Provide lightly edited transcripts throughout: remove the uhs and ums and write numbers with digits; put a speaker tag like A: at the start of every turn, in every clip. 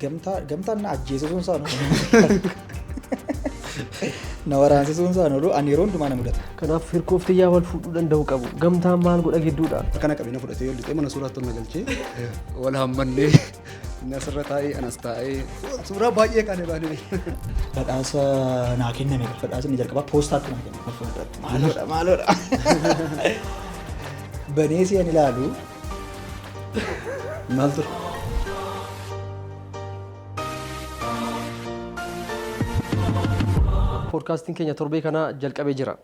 A: Gamtaan na ajjeesisuun isaa na waraansisuun isaa oolu ani yeroo hundumaa na mudata.
B: Kanaaf hirkoof xiyyaa wal fuudhuu danda'u qabu. Gamtaan maal godha gidduudha?
C: Akkana qabina fudhatee ol lixee mana suuraatti ol na galchee wal hammannee inni asirra taa'ee anas taa'ee suuraa baay'ee kaane baanee.
A: Badhaasa naa kenname badhaasa inni jalqabaa poostaatti naa kenname. Maaloodha maaloodha. Banee si'an ilaalu
C: Maal ture?
B: Poodkaastiin keenya torbee kana jalqabee jira.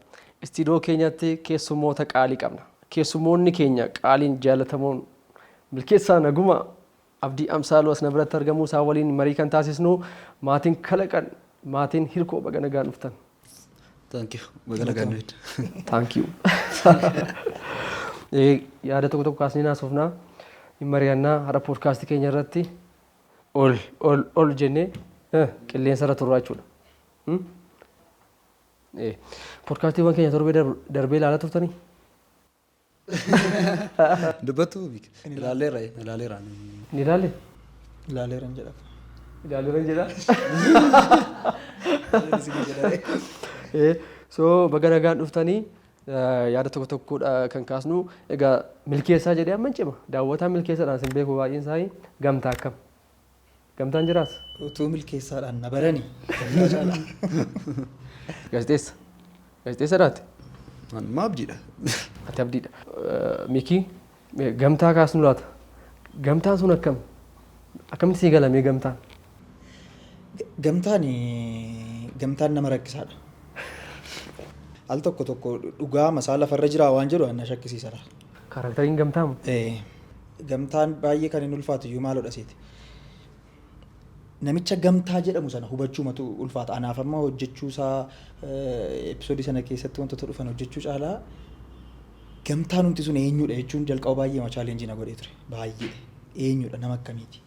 B: Istiidiyoo keenyatti keessummoota qaalii qabna. Keessummoonni keenya qaaliin jaallatamoon Milkeessaa Naguma, Abdii Amsaaluu as na biratti argamuu isaa waliin marii kan taasisnu maatiin kalaqan maatiin hirkoo baga nagaan dhuftan.
C: Thank you. Baga nagaan nu fidde.
B: Thank you. Yaada tokko tokko kaasnee naasofnaa hin mari'annaa har'a poodkaastii keenya irratti ol ol ol jennee qilleensa irra turraa jechuudha. Poodkaastiiwwan keenya torbee darbee ilaalaa turtanii?
C: Dubbattu ilaaleera ilaaleera.
B: Ni ilaalle?
A: Ilaaleeran jedha.
B: Ilaaleeran jedha. So baga nagaan dhuftanii yaada tokko tokkodha kan kaasnu. Egaa milkeessaa jedhee amma hin cima. Daawwataa milkeessaadhaan sin beeku baay'een isaa gamtaa akkam? Gamtaan jiraas?
A: Utuu milkeessaadhaan na barani gamtaa caalaa.
B: Gaazexeessa. Gaazexeessa dhaati?
C: Anuma abdiidha.
B: Ati abdiidha. Mikii gamtaa kaasnu laata? Gamtaan sun akkam? Akkamitti sii gala mee gamtaan?
A: Gamtaan gamtaan nama rakkisaadha. Al tokko tokko dhugaa masaa lafarra jiraa waan jedhu na shakkisiisa.
B: Kaaraktariin gamtaa moo?
A: Gamtaan baay'ee kan inni ulfaatu iyyuu maaloodha seeti. Namicha gamtaa jedhamu sana hubachuumatu ulfaata. Anaaf amma hojjechuu isaa episoodii sana keessatti wantoota dhufan hojjechuu caalaa gamtaan humti sun eenyudha jechuun jalqaba baay'ee challenge na godhee ture. Baay'ee eenyudha nama akkamiiti.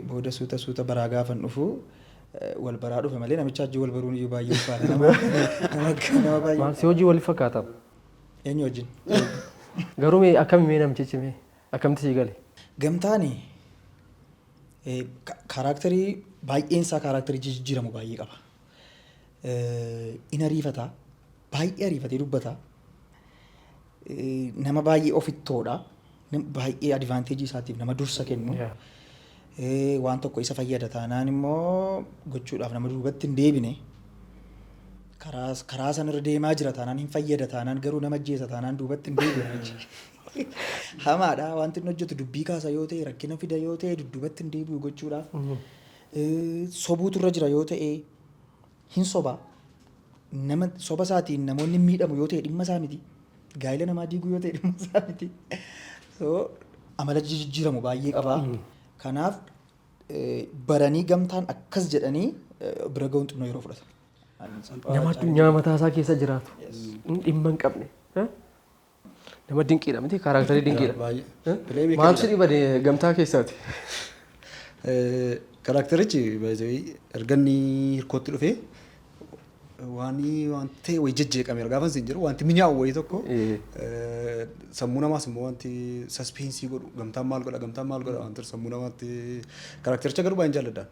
A: Booda suuta suuta baraa gaafan dhufu wal baraa dhufe malee namicha wajjin wal baruun iyyuu baay'ee ulfaata. Nama baay'ee.
B: Maal si hojii wal fakkaata?
A: Eenyu wajjin?
B: Garuu mee akkami mee namtichi mee akkamitti sii gale?
A: Gamtaani kaaraakterii baay'een isaa kaaraakterii jijjiiramu baay'ee qaba. In ariifata, baay'ee ariifatee dubbata. Nama baay'ee ofittoodha. Baay'ee advantage isaatiif nama dursa kennu. Waan tokko isa fayyada taanaan immoo gochuudhaaf nama duubatti hin deebine. Karaa sanarra deemaa jira taanaan hin fayyada taanaan garuu nama ajjeesa taanaan duubatti hin deebi'u. Hamaadha wanti inni hojjetu dubbii kaasa yoo ta'e rakkina fida yoo ta'e dudduubatti hin deebi'u gochuudhaaf. Sobuutu irra jira yoo ta'e hin soba. Nama soba isaatiin namoonni miidhamu yoo ta'e dhimma isaa miti. Gaa'ela namaa diiguu yoo ta'e dhimma isaa miti. So amala jijjiiramu baay'ee qaba. Kanaaf baranii gamtaan akkas jedhanii bira ga'uun xinnoo yeroo fudhata.
B: Nama addunyaa mataa isaa keessa jiraatu dhimma hin qabne. Nama dinqiidha miti kaaraaktarii dinqiidha.
C: Baay'ee.
B: Maaltu si dhibade gamtaa keessaati?
C: Karaakterichi erga inni hirkootti dhufee waan waan ta'e wayii jejjeeqameera gaafa isin jiru wanti mi'aawu wayii tokko sammuu namaas immoo wanti suspense godhu gamtaan maal godha gamtaan maal godha wanti sammuu namaatti karaaktericha garuu baay'een jaalladha.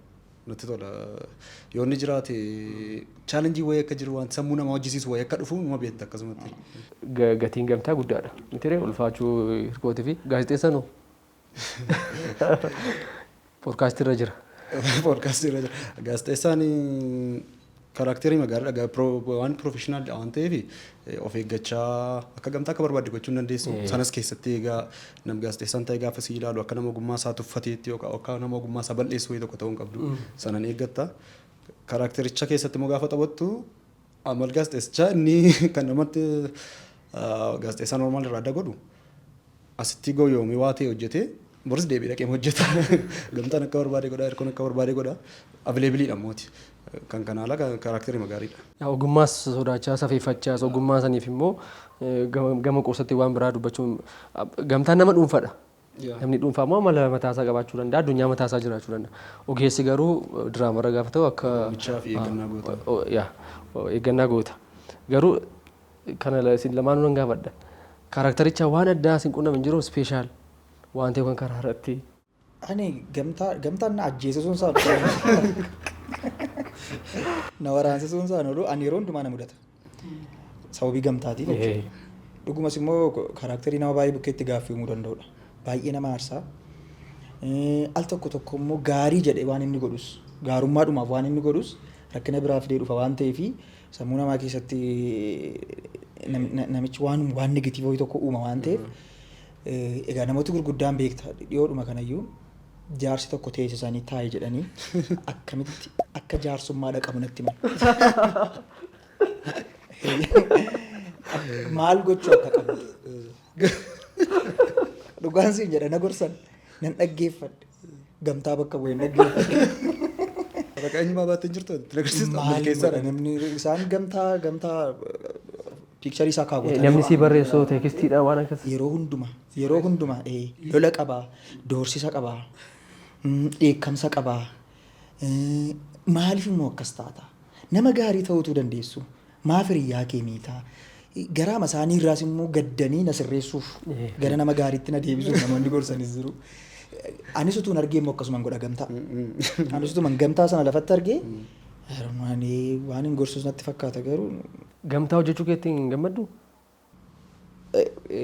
C: Natti tola. Yoo inni jiraate challenge wayii akka jiru wanti sammuu namaa hojjisiisu wayii akka dhufu numa beekta akkasumatti.
B: Gatiin gamtaa guddaadha. Miti ulfaachuu hirkootii fi gaazexeessaa noo? Poodkaastii irra jira.
C: Poodkaastii irra jira. Gaazexeessaan kaaraakterii magaalaadha. Waan professional waan ta'eef of eeggachaa akka gamtaa akka barbaadde gochuu hin dandeessu. Sanas keessatti egaa nam gaazexeessaan ta'e gaafa si ilaalu akka nama ogummaa isaa tuffateetti yookaan akka nama ogummaa isaa bal'eessu wayii tokko ta'uu hin qabdu. Sanan eeggatta. Kaaraaktericha keessatti immoo gaafa taphattu amal gaazexeessichaa inni kan namatti gaazexeessaa normal irraa adda godhu asitti goyoomee waa ta'e hojjetee boris deebi'ee dhaqee hojjeta. Gamtaan akka barbaade godha, hirkoon akka barbaade godha. Availableiidha mooti. Kan kana ala kaaraakterii magaariidha.
B: Ogummaas sodaachaa safeeffachaas ogummaa saniif immoo gama qoosatti waan biraa dubbachuun gamtaan nama dhuunfaadha. Namni dhuunfaa immoo amala mataasaa qabaachuu danda'a, addunyaa mataasaa jiraachuu danda'a. Ogeessi garuu diraamarra gaafa ta'u akka
C: Bichaa fi eeggannaa goota.
B: Yaa eeggannaa goota. Garuu kana isin lamaanuu nan gaafadha. Kaaraaktericha waan addaa isin qunname hin jiru special waan ta'e kan karaa irratti.
A: Ani Gamtaan na ajjeesisuun isaa na waraansisuun isaa oolu, ani yeroo hundumaa na mudata. Sababii Gamtaatiin jechuudha. Dhugumas immoo character nama baay'ee bukkeetti gaaffii uumuu danda'udha. Baay'ee nama aarsaa. Al tokko tokko immoo gaarii jedhee waan inni godhus, gaarummaadhumaaf waan inni godhus, rakkina biraa fidee dhufa waan ta'eef, sammuu namaa keessatti namichi waan negative wayii tokko uuma waan ta'eef. Egaa namooti gurguddaan beekta, dhiyoodhuma kanayyuu jaarsi tokko teessisanii taa'e jedhanii akkamitti akka jaarsummaa dhaqamu natti himan. Maal gochuu akka qabdu. Dhugaan siin jedha, na gorsan, nan dhaggeeffadhe. Gamtaa bakka bu'ee dhaggeeffadhe.
C: Bakka eenyummaa baattee hin jirtu itti agarsiistu.
A: Maal
C: Milkeessaadha.
A: Godha namni isaan Gamtaa picture isaa kaawwatanii.
B: Namni si barreessu textiidha waan akkas.
A: Yeroo hundumaa lola qabaa, doorsisa qabaa, dheekkamsa qabaa. Maaliif immoo akkas taata? Nama gaarii ta'uutu dandeessu. Maaf hiriyyaa kee miitaa? Garaama isaanii irraas immoo gaddanii na sirreessuuf, gara nama gaariitti na deebisuuf namoonni gorsanis jiru. Anis utuun argee immoo akkasuman godha Gamtaa. Anis utuman Gamtaa sana lafatti argee ani waan hin gorsus natti fakkaata garuu.
B: Gamtaa hojjechuu keetti hin gammaddu?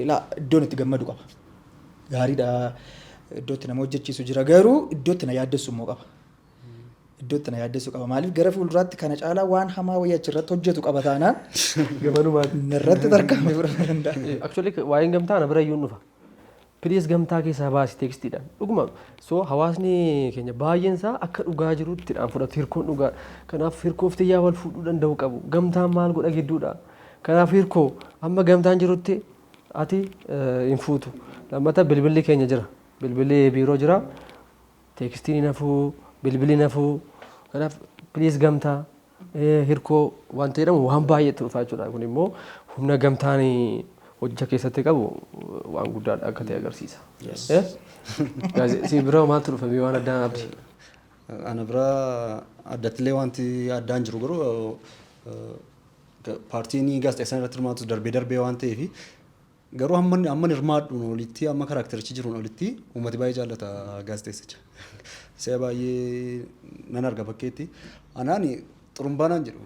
A: Laa, iddoon itti gammadu qaba. Gaariidha, iddoo itti nama hojjechiisu jira, garuu iddoo itti na yaaddessu immoo qaba. Iddoo itti na yaaddessu qaba. Maaliif, gara fuulduraatti kana caalaa waan hamaa wayii achirratti hojjetu qaba taanaan
B: Gamanumaan.
A: narratti tarkaanfii fudhachuu danda'a.
B: Actually, waa'een Gamtaa na bira iyyuu hin dhufa. "Please, Gamtaa keessaa baasi textiidhaan." Dhuguma so hawaasni keenya baay'een isaa akka dhugaa jiruttidhaan fudhatu, Hirkoon dhugaa. Kanaaf Hirkoof Xiyyaa wal fuudhuu danda'u qabu. Gamtaan maal godha gidduudha? Kanaaf Hirkoo, amma Gamtaan jirutti ati hin fuutu. Lammata bilbilli keenya jira. Bilbilli biiroo jira. Textiin hin hafuu, bilbilli hin hafuu. Kanaaf please, Gamtaa, Hirkoo wanta jedhamu waan baay'eetu dhufa jechuudha. Kun immoo humna Gamtaan hojii keessatti qabu waan guddaadha akka ta'e agarsiisa. Si bira maaltu dhufa waan addaa, Abdi?
C: Ana bira addattillee wanti addaan jiru garuu paartiin gaazexeessaan irratti hirmaatu darbee darbee waan ta'eef, garuu hamma hirmaadhuun olitti, hamma characterichi jiruun olitti, uummati baay'ee jaallata gaazexeessicha. Si'a baay'ee nan arga bakkeetti. Anaan Xurumbaa naan jedhu.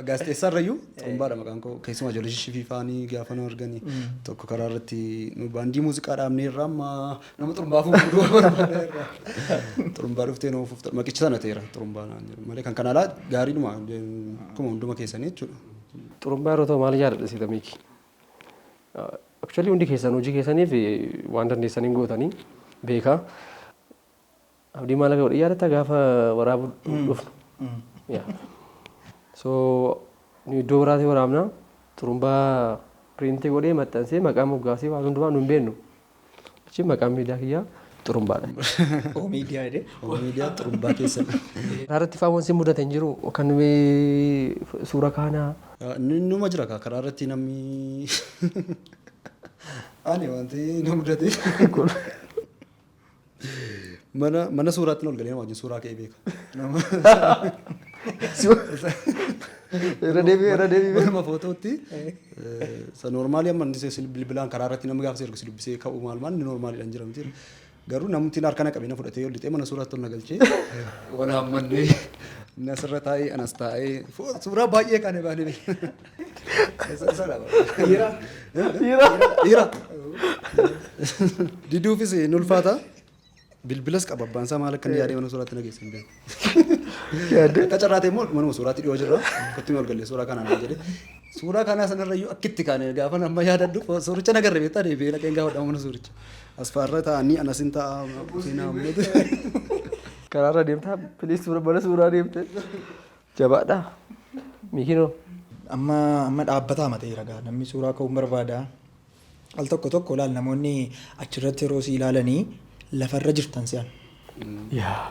C: Gaazexeessaa irrayyuu Xurumbaadha maqaan koo. Keessumaa ijoollee shishifii faanii gaafa nu arganii, tokko karaa irratti nu baandii muuziqaa dhaabnee irraa amma nama xurumbaa fuudhuu du'a barbaada irraa. Xurumbaa dhuftee nu ofuuf maqicha sana ta'eera Xurumbaa naan jedhu malee, kan kana alaa gaariidhuma akkuma hunduma keessanii jechuudha.
B: Xurumbaa yeroo ta'u maal yaadadha siita, Miiki? Actually, hundi keessan hojii keessaniif waan dandeessaniin gootanii beekaa. Abdii, maal akka godhe yaadatta gaafa waraabuu dhufnu? So nu iddoo biraatii waraabna, xurumbaa print godhee maxxansee, maqaa moggaasee, waan hundumaa nu hin beeknu. Achi maqaan miidiyaa kiyyaa Xurumbaadha.
A: Oo, miidiyaa jedhee.
C: Oo, miidiyaa Xurumbaa keessan.
B: Karaa irratti fa'aa wanti mudate hin jiru kan suura kaanaa?
C: Numa jira karaa irratti namni, ani wanti na mudate mana suuraatti ol galee nama wajjin suuraa ka'ee beeka.
B: Irra deebi'ee, irra deebi'ee.
C: Manuma footootti isa normal amma inni bilbilaan karaa irratti namni gaafa si ergu si dubbisee ka'u maal maal inni normaliidhaan jira miti. Garuu namni harka na qabee na fudhatee ol lixee mana suuraatti ol na galchee, wal hammannee, inni asirra taa'ee anas taa'ee suuraa baay'ee kaane baanee.
A: Dhiira.
C: Dhiira. Dhiira. Diduufis hin ulfaata. Bilbilas qaba, abbaan isaa maal akka inni yaadee mana suuraatti na geesse hin beeku. Akka carraa ta'e immoo manuma suuraatti dhiyoo jirra. Kottu ol galee suuraa kanaan naan jedhe. Suuraa kanaa sanarra iyyuu akkitti kaane gaafa amma yaadadhu, suuricha nagarre beektaa, deebi'ee dhaqeen gaafa mana suuricha. Asfaarra taa'anii anas hin taa'a seenaa ammatu.
B: Karaarra deemtaa, please, suura mana suuraa deemte. Jabaadha. Miikinoo.
A: Amma amma dhaabbataa mateera gaa, namni suuraa ka'uun barbaada. Al tokko tokko ilaal, namoonni achirratti yeroo si ilaalanii lafarra jirtan si'an.
B: Yaa.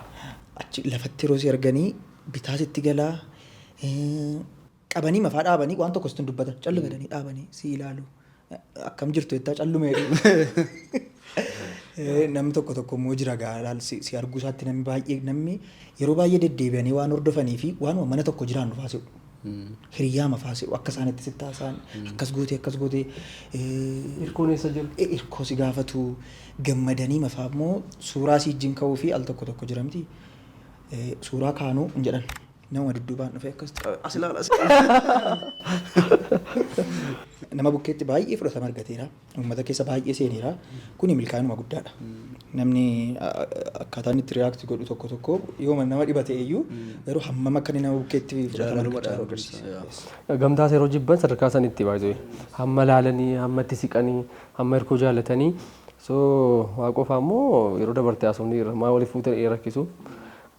A: Achi lafatti yeroo si arganii bitaa sitti galaa, qabanii mafaa dhaabanii waan tokko sitti hin dubbatan, callumadanii dhaabanii si ilaalu. Akkam jirtu jettaa calluma jedhu. Namni tokko tokko immoo jira gaa, ilaal, si arguu isaatti namni baay'ee, namni yeroo baay'ee deddeebi'anii waan hordofanii fi waanuma mana tokko jiraannu fa'aa si'u. Hiriyaa mafaasee akka isaan itti sitti haasa'an, akkas gootee, akkas gootee.
B: Hirkoon eessa jiru?
A: Hirkoo si gaafatu, gammadanii mafaa immoo suuraa si wajjin ka'uu fi al tokko tokko jira miti. Suuraa kaanuu hin jedhan. Nama dudduubaan dhufee akkas as ilaala, as ilaala. Nama bukkeetti baay'ee fudhatama argateera. Uummata keessa baay'ee seeneera. Kuni milkaa'inuma guddaadha. Namni akkaataan itti react godhu tokko tokko yooma nama dhiba ta'e iyyuu, garuu hammam akka inni nama bukkeetti fudhatama argachaa jiru agarsiisa.
B: Gamtaas yeroo jibban sadarkaa sanitti baay'ee hamma laalanii, hamma itti siqanii, hamma Hirkoo jaallatanii. So Waaqoo immoo yeroo dabarte haasofni irra maa waliif fuutan rakkisu.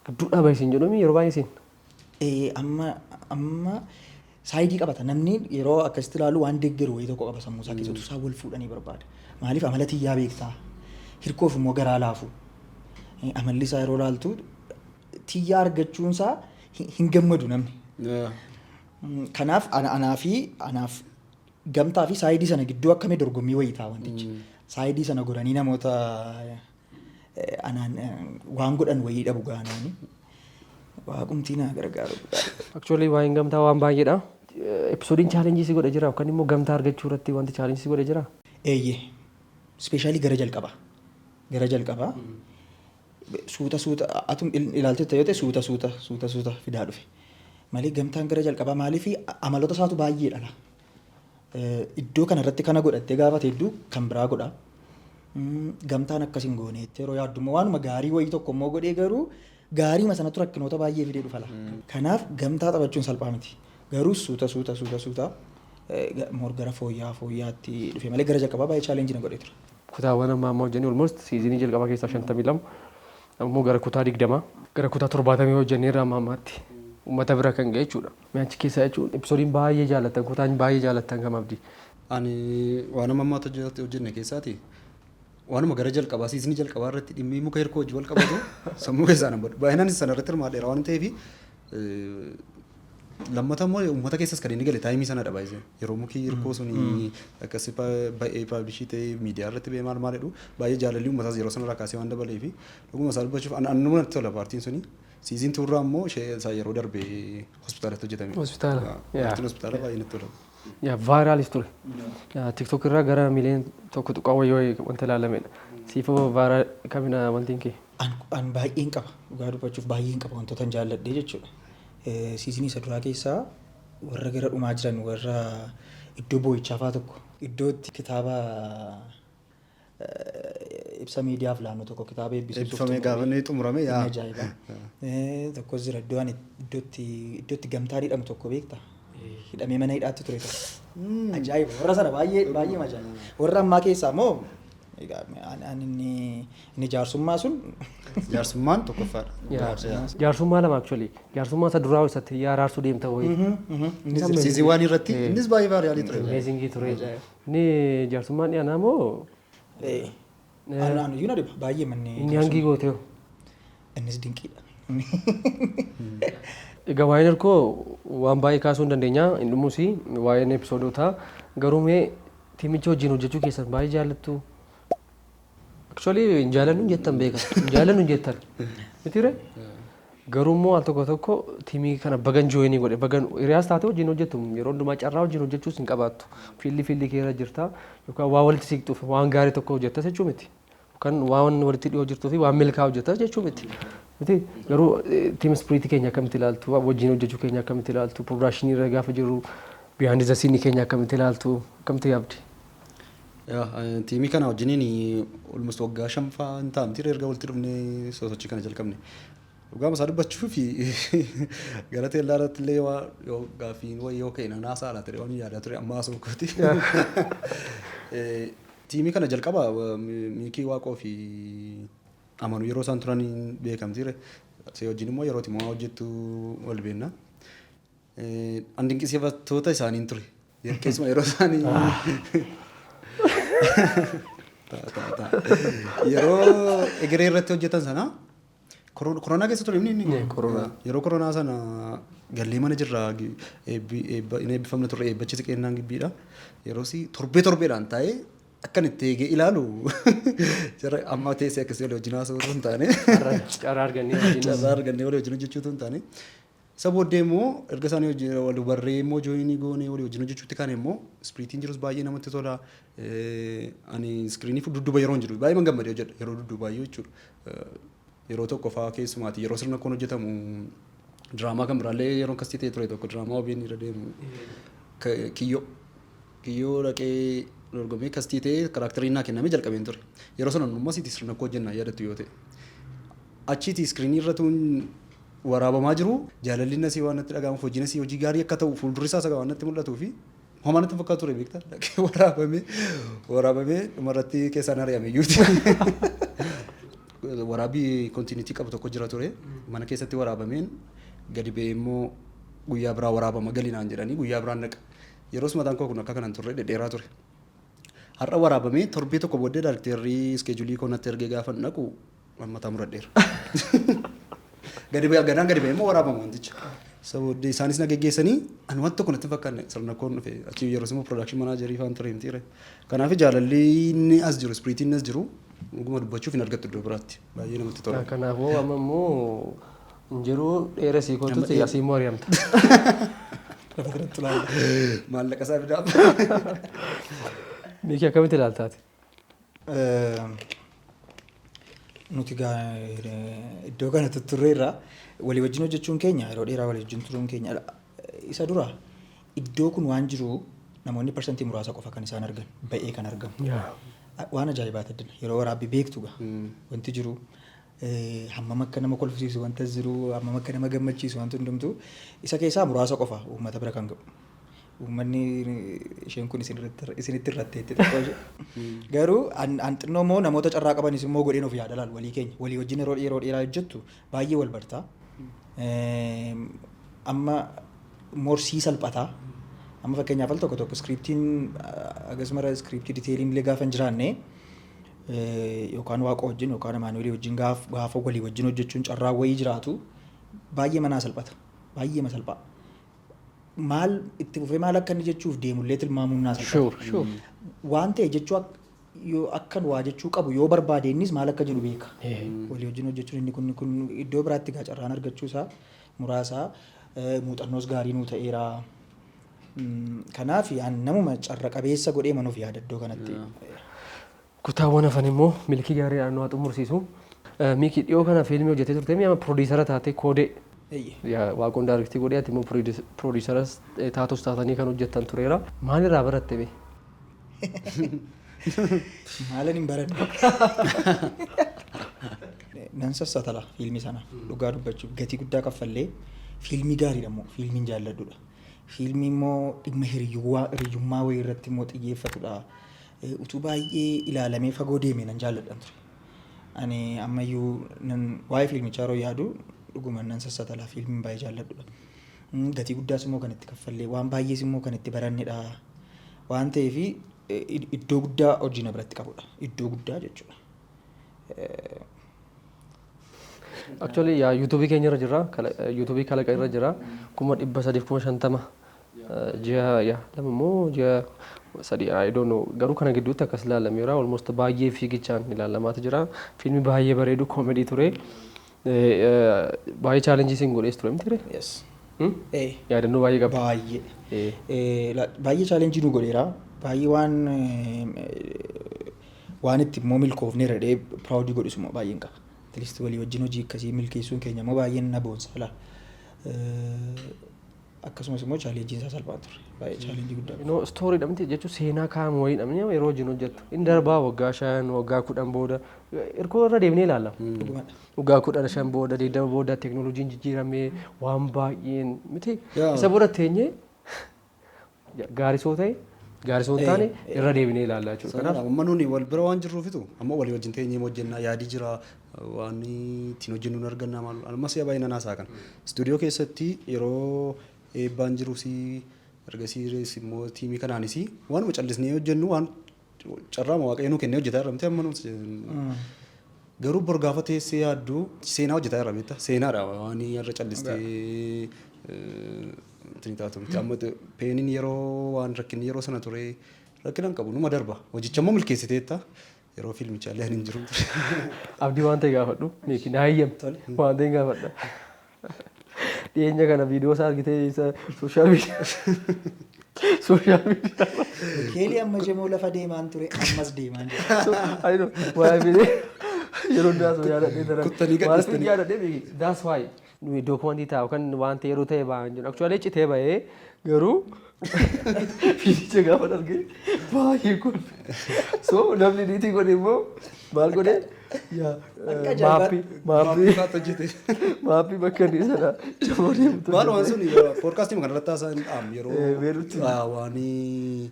B: Gidduudhaa bahi isin jedhumi yeroo baay'ee isin.
A: Amma side qabata. Namni yeroo akkasitti ilaalu waan deeggaru wayii tokko qaba sammuu isaa keessattuu, isaan wal fuudhanii barbaada. Maaliif? Amala Tiyyaa beektaa. Hirkoof immoo garaa laafu. Amalli isaa yeroo ilaaltu Tiyyaa argachuunsaa hin gammadu namni. Kanaaf anaa fi anaaf Gamtaa fi side sana gidduu akkamii dorgommii wayii ta'a wantichi. Side sana godhanii namoota anaan waan godhan wayii dhabu gaanaani. Waaqumtii naa gargaaru.
B: Actually, waa'een Gamtaa waan baay'eedha. Episodeiin challenge si godhe jira yookaan immoo Gamtaa argachuu irratti wanti challenge si godhe jira?
A: Eeyyee. Especially gara jalqabaa. Gara jalqabaa. Suuta suuta atum ilaaltetta yoo ta'e, suuta suuta suuta suuta fidaa dhufe. Malee Gamtaan gara jalqabaa, maaliif, amaloota isaatu baay'ee dhala. Iddoo kana irratti kana godhattee gaafate hedduu kan biraa godha. Gamtaan akkas hin goone yeroo yaaddu immoo waanuma gaarii wayii tokko immoo godhee, garuu gaariima sanatti rakkinoota baay'ee fidee dhufa. Kanaaf Gamtaa taphachuun salphaa miti. Garuu suuta suuta suuta suuta more gara fooyya'aa fooyya'aatti dhufe malee gara jalqabaa baay'ee challenge na godhee ture.
B: Kutaawwan amma amma hojjennee almost season jalqabaa keessaa 52, ammoo gara kutaa 20, gara kutaa 70 hojjenneerra amma ammaatti uummata bira kan ga'e jechuudha. Mi'achi keessaa jechuun episodeiin baay'ee jaallattan, kutaan baay'ee jaallattan kam, Abdii?
C: Ani waan amma ammaatti hojjenne keessaati waanuma gara jalqabaa, season jalqabaa irratti dhimmi muka Hirkoo hojii wal qabatu sammuu keessaa nan badu. Baay'inaan sana irratti hirmaadheera waan ta'eef. Lammata immoo uummata keessas kan inni gale time sanadha baay'isee. Yeroo muki Hirkoo suni akkasi ba'ee publish ta'ee miidiyaa irratti ba'ee maal maal jedhu, baay'ee jaalalli uummataas yeroo sanarraa kaasee waan dabalee fi dhuguma isaa dubbachuuf annuma natti tola partiin suni. Season tworraa immoo ishee isaa yeroo darbe hospitaalatti hojjetame.
B: Hospitaala.
C: Partiin hospitaala baay'ee natti tola.
B: Yaa, viralis ture. TikTok irraa gara miiliyoona 1 tuqaa wayii wanta ilaalamedha. Siifoo, viral kamina wantiin kee?
A: An baay'een qaba, dhugaa dubbachuuf baay'een qaba wantoota hin jaalladhe jechuudha. Season isa duraa keessaa warra gara dhumaa jiran, warra iddoo boo'ichaa fa'aa tokko, iddoo itti kitaaba ibsa miidiyaaf laannu tokko, kitaaba eebbisiisuuf
C: Eebbifamee gaafa inni xumurame yaa.
A: Inni ajaa'iba. Tokkos jira, iddoo ani iddoo itti Gamtaan hidhamu tokko beekta. Hidhamee mana hidhaatti ture tokko. Ajaa'iba, warra sana baay'ee baay'ee ajaa'iba. Warra ammaa keessaa immoo egaa inni jaarsummaa sun.
C: Jaarsummaan tokkoffaadha.
B: Jaarsummaa lama actually. Jaarsummaa isa duraa isatti yaa araarsuu deemta wayii.
C: Season one irratti innis baay'ee viral ture.
B: Amazing ture. Inni jaarsummaan dhiyaanaa moo
A: Anu iyyuu na dhiba baay'ee manni.
B: Inni hangii goote hoo?
A: Innis dinqiidha.
B: Egaa waa'een Hirkoo waan baay'ee kaasuu hin dandeenya. Hin dhumus waa'een episodeotaa. Garuu mee teamicha wajjin hojjechuu keessan baay'ee jaallattu? Actually, hin jaalannu hin jettan beeka. Hin jaalannu hin jettan. Mitiire? Garuu immoo al tokko tokko team kana bagan join godhe, bagan hiriyaas taate wajjin hojjettu, yeroo hundumaa carraa wajjin hojjechuus hin qabaattu. Field field kee irra jirta yookaan waa walitti siqxuuf waan gaarii tokko hojjettas jechuu miti. Yookaan waan walitti dhiyoo jirtuu fi waan milkaa'u hojjettas jechuu miti. Miti, garuu team spirit keenya akkamitti ilaaltu? Wajjin hojjechuu keenya akkamitti ilaaltu? Production irra gaafa jirru behind the scene keenya akkamitti ilaaltu? Akkamitti yaabdi?
C: Team kana wajjiniin almost waggaa shanfaa hin taa'amti erga walitti dhufnee sosochii kana jalqabne. Dhugaa masaa dubbachuu fi gara teellaa irratti illee yoo gaaffiin wayii yoo ka'e nan haasa'a laata waan yaadaa ture amma haasa'u kooti. Team kana jalqaba Miikii Waaqoo fi Amanuu yeroo isaan turan beekamtiire. See wajjin immoo yeroo timoo hojjettu wal beekna. An dinqisiifattoota isaaniin ture. Keessumaa yeroo isaanii yeroo Egeree irratti hojjetan sana, koronaa keessa ture inni.
B: Koronaa.
C: Yeroo koronaa sana gallee mana jirra, inni eebbifamne turre, eebbachi siqeennaan gibbiidha. Yeroo si torbee torbeedhaan taa'ee akkan itti eegee ilaalu jara amma teessee akkasii walii wajjin haasa'uu osoo hin taane.
B: Carraa argannee wajjin.
C: Carraa argannee walii wajjin hojjechuu osoo hin taane. Isa booddee immoo erga isaanii hojii wal barree immoo join goonee walii wajjin hojjechuutti kan immoo spiritiin jirus baay'ee namatti tola. Ani screenii dudduuba yeroo hin jiru baay'ee man gammadee hojjedha yeroo dudduubaayyuu jechuudha. Yeroo tokko fa'aa keessumaati yeroo sirna kun hojjetamu, diraamaa kan biraallee yeroo akkasii ta'e ture tokko, diraamaa OBN irra deemu kiyyoo kiyyoo dhaqee dorgomee castii ta'ee characteriin naa kennamee jalqabeen ture. Yeroo sana nummas asiiti sirna koo hojjennaa yaadattu yoo ta'e. Achiiti screenii irratuun waraabamaa jiru, jaalalli nasii waan natti dhaga'amuuf, hojii nasii hojii gaarii akka ta'u fuuldurri isaa waan natti mul'atuu fi homaa natti fakkaatu ture, beektaa, dhaqee waraabamee waraabamee dhumarratti keessaan ari'ame iyyuuti. Waraabbii continuity qabu tokko jira ture. Mana keessatti waraabameen gadi ba'ee immoo guyyaa biraa waraabama galinaan jedhanii guyyaa biraan dhaqa. Yeroos mataan koo kun akka kanan turre, dhedheeraa ture. Har'a waraabamee torbee tokko booddee directorri schedule koo natti ergee gaafa dhaqu mataa muradheera. Gadi ba'ee ganaan gadi ba'ee immoo waraabama wanticha. Isa booddee isaanis na geggeessanii ani wanti tokko natti hin fakkaanne, sirna koon dhufe. Achi yeroo immoo production managerii faan ture mitiire. Kanaaf jaalalli inni as jiru, spiritiin inni as jiru, dhuguma dubbachuuf hin argattu iddoo biraatti. Baay'ee namatti tola.
B: Kanaafuu amma immoo hin jiru, dheeresii kootutti asii immoo ari'amta.
A: Lafa kanatti ilaalla.
C: Maallaqa isaa fidaaf.
B: Miikii, akkamitti ilaaltaati?
A: Nuti iddoo kana tutturreerra. Walii wajjin hojjechuun keenya, yeroo dheeraa walii wajjin turuun keenya, isa dura iddoo kun waan jiru namoonni parsantii muraasa qofa kan isaan argan ba'ee kan argamu. Waan ajaa'ibaati addina yeroo waraabbii beektu gaa wanti jiru hammam akka nama kolfisiisu, wanta jiru hammam akka nama gammachiisu, wanti hundumtuu isa keessaa muraasa qofa uummata bira kan ga'u. Uummanni isheen kun isinitti irratteetti xiqqoo ishee. Garuu an xinnoo immoo namoota carraa qabanis immoo godheen of yaada laal walii keenya. Walii wajjin yeroo dheeraa hojjettu baay'ee wal bartaa. Amma morsii salphataa. Amma fakkeenyaaf al tokko tokko scriptiin akkasumara scriptii detailiin illee gaafa hin jiraanne, yookaan Waaqa wajjin yookaan Amaanuelii wajjin gaafa walii wajjin hojjechuun carraa wayii jiraatu baay'ee manaa salphata. Baay'ee salphaa. Maal itti fufee maal akka inni jechuuf deemullee tilmaamuun naa salphata.
B: Sure, sure.
A: Waan ta'e jechuu yoo akkan waa jechuu qabu yoo barbaade innis maal akka jedhu beeka. Walii wajjin hojjechuun inni kun iddoo biraatti gaa carraan argachuu isaa muraasa, muuxannoos gaarii nuu ta'eera. Kanaaf an namuma carra qabeessa godhee manuuf yaada iddoo kanatti.
B: Kutaawwan hafan immoo milkii gaariidhaan nu haa xumursiisu. Miikii, dhiyoo kana fiilmii hojjetee turte, mi'a producer taatee koodee. Waaqoon direct godhee, ati immoo produceras taatus taatanii kan hojjettan tureera. Maalirraa baratte bee?
A: Maalan hin baranne. Nan sassatala fiilmii sana dhugaa dubbachuuf, gatii guddaa kaffallee, fiilmii gaariidha immoo, fiilmiin jaalladhudha. Fiilmii immoo dhimma hiriyyummaa wayii irratti immoo xiyyeeffatudha. Utuu baay'ee ilaalamee fagoo deeme nan jaalladhan ture. Ani ammayyuu nan waa'ee fiilmichaa yeroo yaadu dhuguma nan sassatala, fiilmiin baay'ee jaalladhudha. Gatii guddaas immoo kan itti kaffallee, waan baay'ees immoo kan itti barannedha. Waan ta'eef iddoo guddaa hojii na biratti qabudha. Iddoo guddaa jechuudha.
B: Actually yaa YouTubeii keenya irra jira. YouTubeii kalaqa irra jira. 350,000 ji'a yaa 2 immoo ji'a 3, I don't know, garuu kana gidduutti akkas ilaalameera. Almost baay'ee fiigichaan ilaalamaatu jira. Fiilmi baay'ee bareedu, comedy ture. Baay'ee challenge siin godhees ture miti ree?
A: Yes.
B: Yaadannoo baay'ee qaba.
A: Baay'ee. Baay'ee challenge nu godheera. Baay'ee waan itti immoo milkoofneera jedhee proud godhus immoo baay'een qaba. At least walii wajjin hojii akkasii milkeessuun keenya immoo baay'een na boonsa laa. Akkasumas immoo challengeiin isaa salphaa ture. Baay'ee challenge guddaa qaba.
B: No story dhamti jechuun seenaa kaa'amu wayii dhamni yeroo wajjin hojjettu. Inni darbaa waggaa 5, waggaa 10 booda hirkoo irra deemnee ilaalla.
A: Dhugumadha.
B: Waggaa 15 booda, 20 booda teeknooloojiin jijjiiramee waan baay'een miti. Isa booda teenyee gaarisoo ta'e gaarisoo hin taane irra deebinee ilaalla jechuudha.
C: Kanaaf amma nuni wal bira waan jirruufitu amma walii wajjin teenyee hojjennaa, yaadii jira, waan ittiin hojjennu hin arganna. Maal amma si'a baay'ee nan haasaa kana. Istuudiyoo keessatti yeroo eebbaan jirus, ergasii immoo teamii kanaanis waanuma callisnee hojjennu, waan carraama Waaqayyo nuu kennee hojjetaa jirra miti amma nuti. Garuu bor gaafa teessee yaaddu seenaa hojjetaa jirra beektaa, seenaadha waan irra callistee ittiin taatu miti. Amma painiin yeroo waan rakkinni yeroo sana ture rakkina hin qabu, numa darba, hojicha immoo milkeessiteetta. Yeroo fiilmicha illee ani hin jiru ture.
B: Abdii, waan ta'e gaafadhu. Meeki naa hayyam. Waan ta'e gaafadha. Dhiyeenya kana viidiyoo isaa argitee isa social media social media.
A: Keelii amma Jamoo lafa deemaan ture, ammas deemaan jira.
B: So, I know, waa'ee viidiyoo yeroo hundaa osoo yaadadhee daran.
C: Kuttanii
B: Maaliif
C: gadhiistanii.
B: yaadadhee beeki? That's why nuyi dookumantii ta'a yookaan waan ta'e yeroo ta'e ba'an jiru. Actually citee ba'ee, garuu fiigicha gaafa argee baay'ee kolfe. So namni edit godhe immoo maal godhe? Yaa
A: Akka ajaa'ibaatti.
B: Map
C: Maappii hojjete.
B: Map bakka inni sana Jamoo deemtu.
C: Maal waan sun podcastii kana irratti haasa'an dhaam yeroo
B: Beerutti.
C: Waan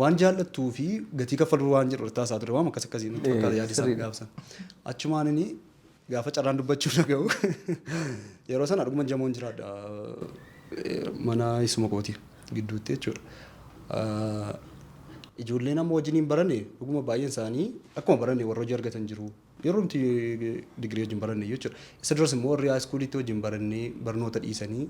C: waan jaallattuu fi gatii kaffaluu waan jedhu irratti haasaa ture, waan akkas akkasii nutti fakkaata yaadi isaa gaafsan. Achumaan inni gaafa carraan dubbachuu dhaga'u yeroo sana dhuguma Jamoon jiraadha, mana isuma kooti gidduutti jechuudha. Ijoolleen amma wajjiniin baranne dhuguma baay'een isaanii akkuma baranne warra hojii argatan jiru. Yeroo nuti digirii wajjin baranne jechuudha. Isa duras immoo warri high schoolitti wajjin barannee barnoota dhiisanii,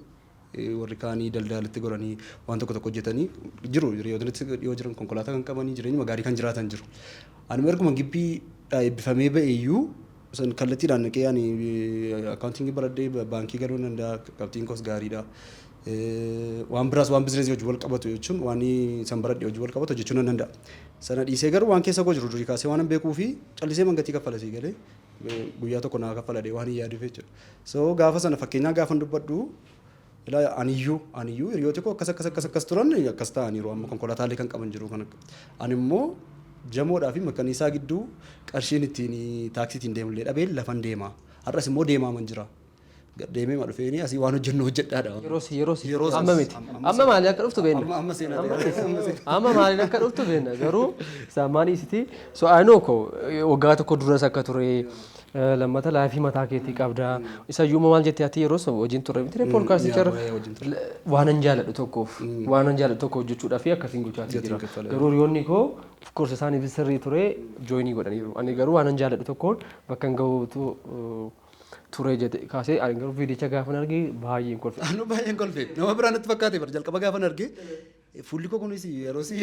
C: warri kaanii daldalatti goranii waan tokko tokko hojjetanii jiru. Hiriyootatti dhiyoo jiran konkolaataa kan qabanii jireenya gaarii kan jiraatan jiru. Ani erguma gibbii eebbifamee ba'e iyyuu san kallattiidhaan naqee ani accountingii baradhee baankii galuu danda'a, qabxiin koos gaariidha. Waan biraas waan businessii hojii wal qabatu jechuun waan san baradhee hojii wal qabatu hojjechuu nan danda'a. Sana dhiisee garuu waan keessa koo jiru durii kaasee waan hin beekuu fi callisee mangatii kaffala sii galee guyyaa tokko naa kaffaladhee waan hin yaaduuf jechuudha. So gaafa sana fakkeenyaa gaafa dubbadhu, ilaa aniyyuu hiriyooti koo akkas akkas akkas akkas turan, akkas ta'aniiru, amma konkolaataalee kan qaban jiru, kan ani immoo Jamoodhaa fi Makaniisaa gidduu qarshiin ittiin taaksiitiin deemullee dhabee lafan deema. Har'as immoo deemaa man jira. Deemee ma dhufeeni asii waan hojjennu hojjedhaadha.
B: Yeroos
C: Yeroos
B: amma miti. Amma maaliin akka dhuftu beekna.
C: Amma seenaa ta'e.
B: Amma maaliin akka dhuftu beekna, garuu saammaan isitii. So I know ko waggaa tokko duras akka ture, lammata life mataa keetii qabda. Isayyuu maal jettee ati yeroo wajjin turre miti podcasticha irra
C: Wajjin turre.
B: Waanan jaalladhu tokko hojjechuudhaaf akkasiin gochaa jira.
C: Kaffalee.
B: Garuu hiriyoonni koo of course isaaniif sirrii ture, join godhaniiru. Ani garuu waanan jaalladhu tokkoon bakka hin gahuutu ture jedhe kaasee, ani garuu viidicha gaafa arge baay'een kolfe.
C: Anu baay'een kolfe. Nama biraan natti fakkaate bar jalqaba gaafan arge fuulli koo kunis yeroo si.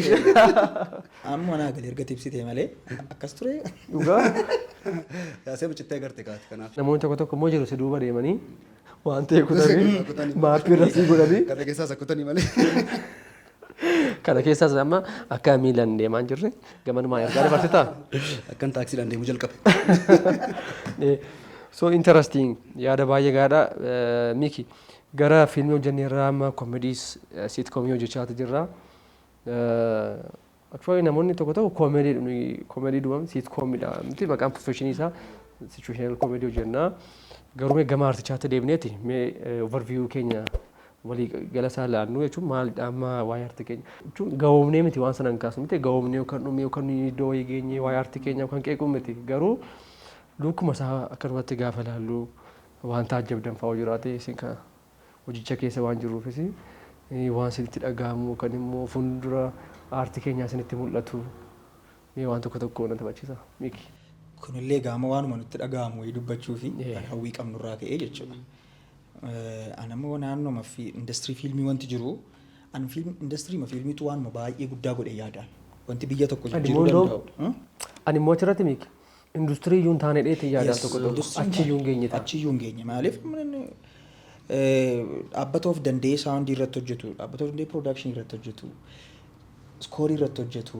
A: Amma naa galee erga tibsite malee akkas ture.
B: Dhugaa.
C: Yaasee mucittee agarte kaati kanaaf.
B: Namoonni tokko tokko immoo jiru, si duuba deemanii waan ta'e kutanii map irra sii godhanii.
C: Kana keessaas akkutanii malee.
B: Kana keessaas amma akka miilaan deemaa hin jirre gamanumaan ergaa dabarsitaa.
C: Akkan taaksiidhaan deemuu jalqabe.
B: So interesting, yaada baay'ee gaadha. Miki, gara fiilmii hojjennee irraa amma comedys, sitcomii hojjechaatu jirra. Actually namoonni tokko tokko comedy, comedy duwwam sitcomidha miti, maqaan professionii isaa situational comedy hojjennaa. Garuu mee gama artichaatti deebineeti mee overview keenya walii gala isaa laannu jechuun maalidha amma waa'ee arti keenya jechuun gahoomnee miti, waan sana hin kaasu miti, gahoomnee yookaan dhumee yookaan iddoo wayii geenyee waa'ee arti keenya yookaan qeequu miti, garuu lukkuma isaa akkanumatti gaafa laallu waan taajjabdan fa'aa jiraate, isin kana hojicha keessa waan jirruufis waan isinitti dhaga'amu yookaan immoo fuuldura aartii keenyaa isinitti mul'atu mee waan tokko tokko na taphachiisa, Miki.
A: Kunillee gaama waanuma nutti dhaga'amu wayii dubbachuu fi kan hawwii qabnurraa ka'ee jechuudha. Ani ammoo naannoo fi industirii fiilmii wanti jiru, ani fiilm industirii fiilmiitu waanuma baay'ee guddaa godhe yaadaan. Wanti biyya tokko
B: Ani
A: jijjiiruu
B: immoo
A: danda'u.
B: Ani immoo achirratti, Miki, industirii iyyuu hin taane dheetti yaadaan tokko tokko achi iyyuu hin geenye ta'a.
A: Achi iyyuu hin geenye. Maaliif, dhaabbata of danda'ee soundii irratti hojjetu, dhaabbata of danda'ee productionii irratti hojjetu, scoreii irratti hojjetu,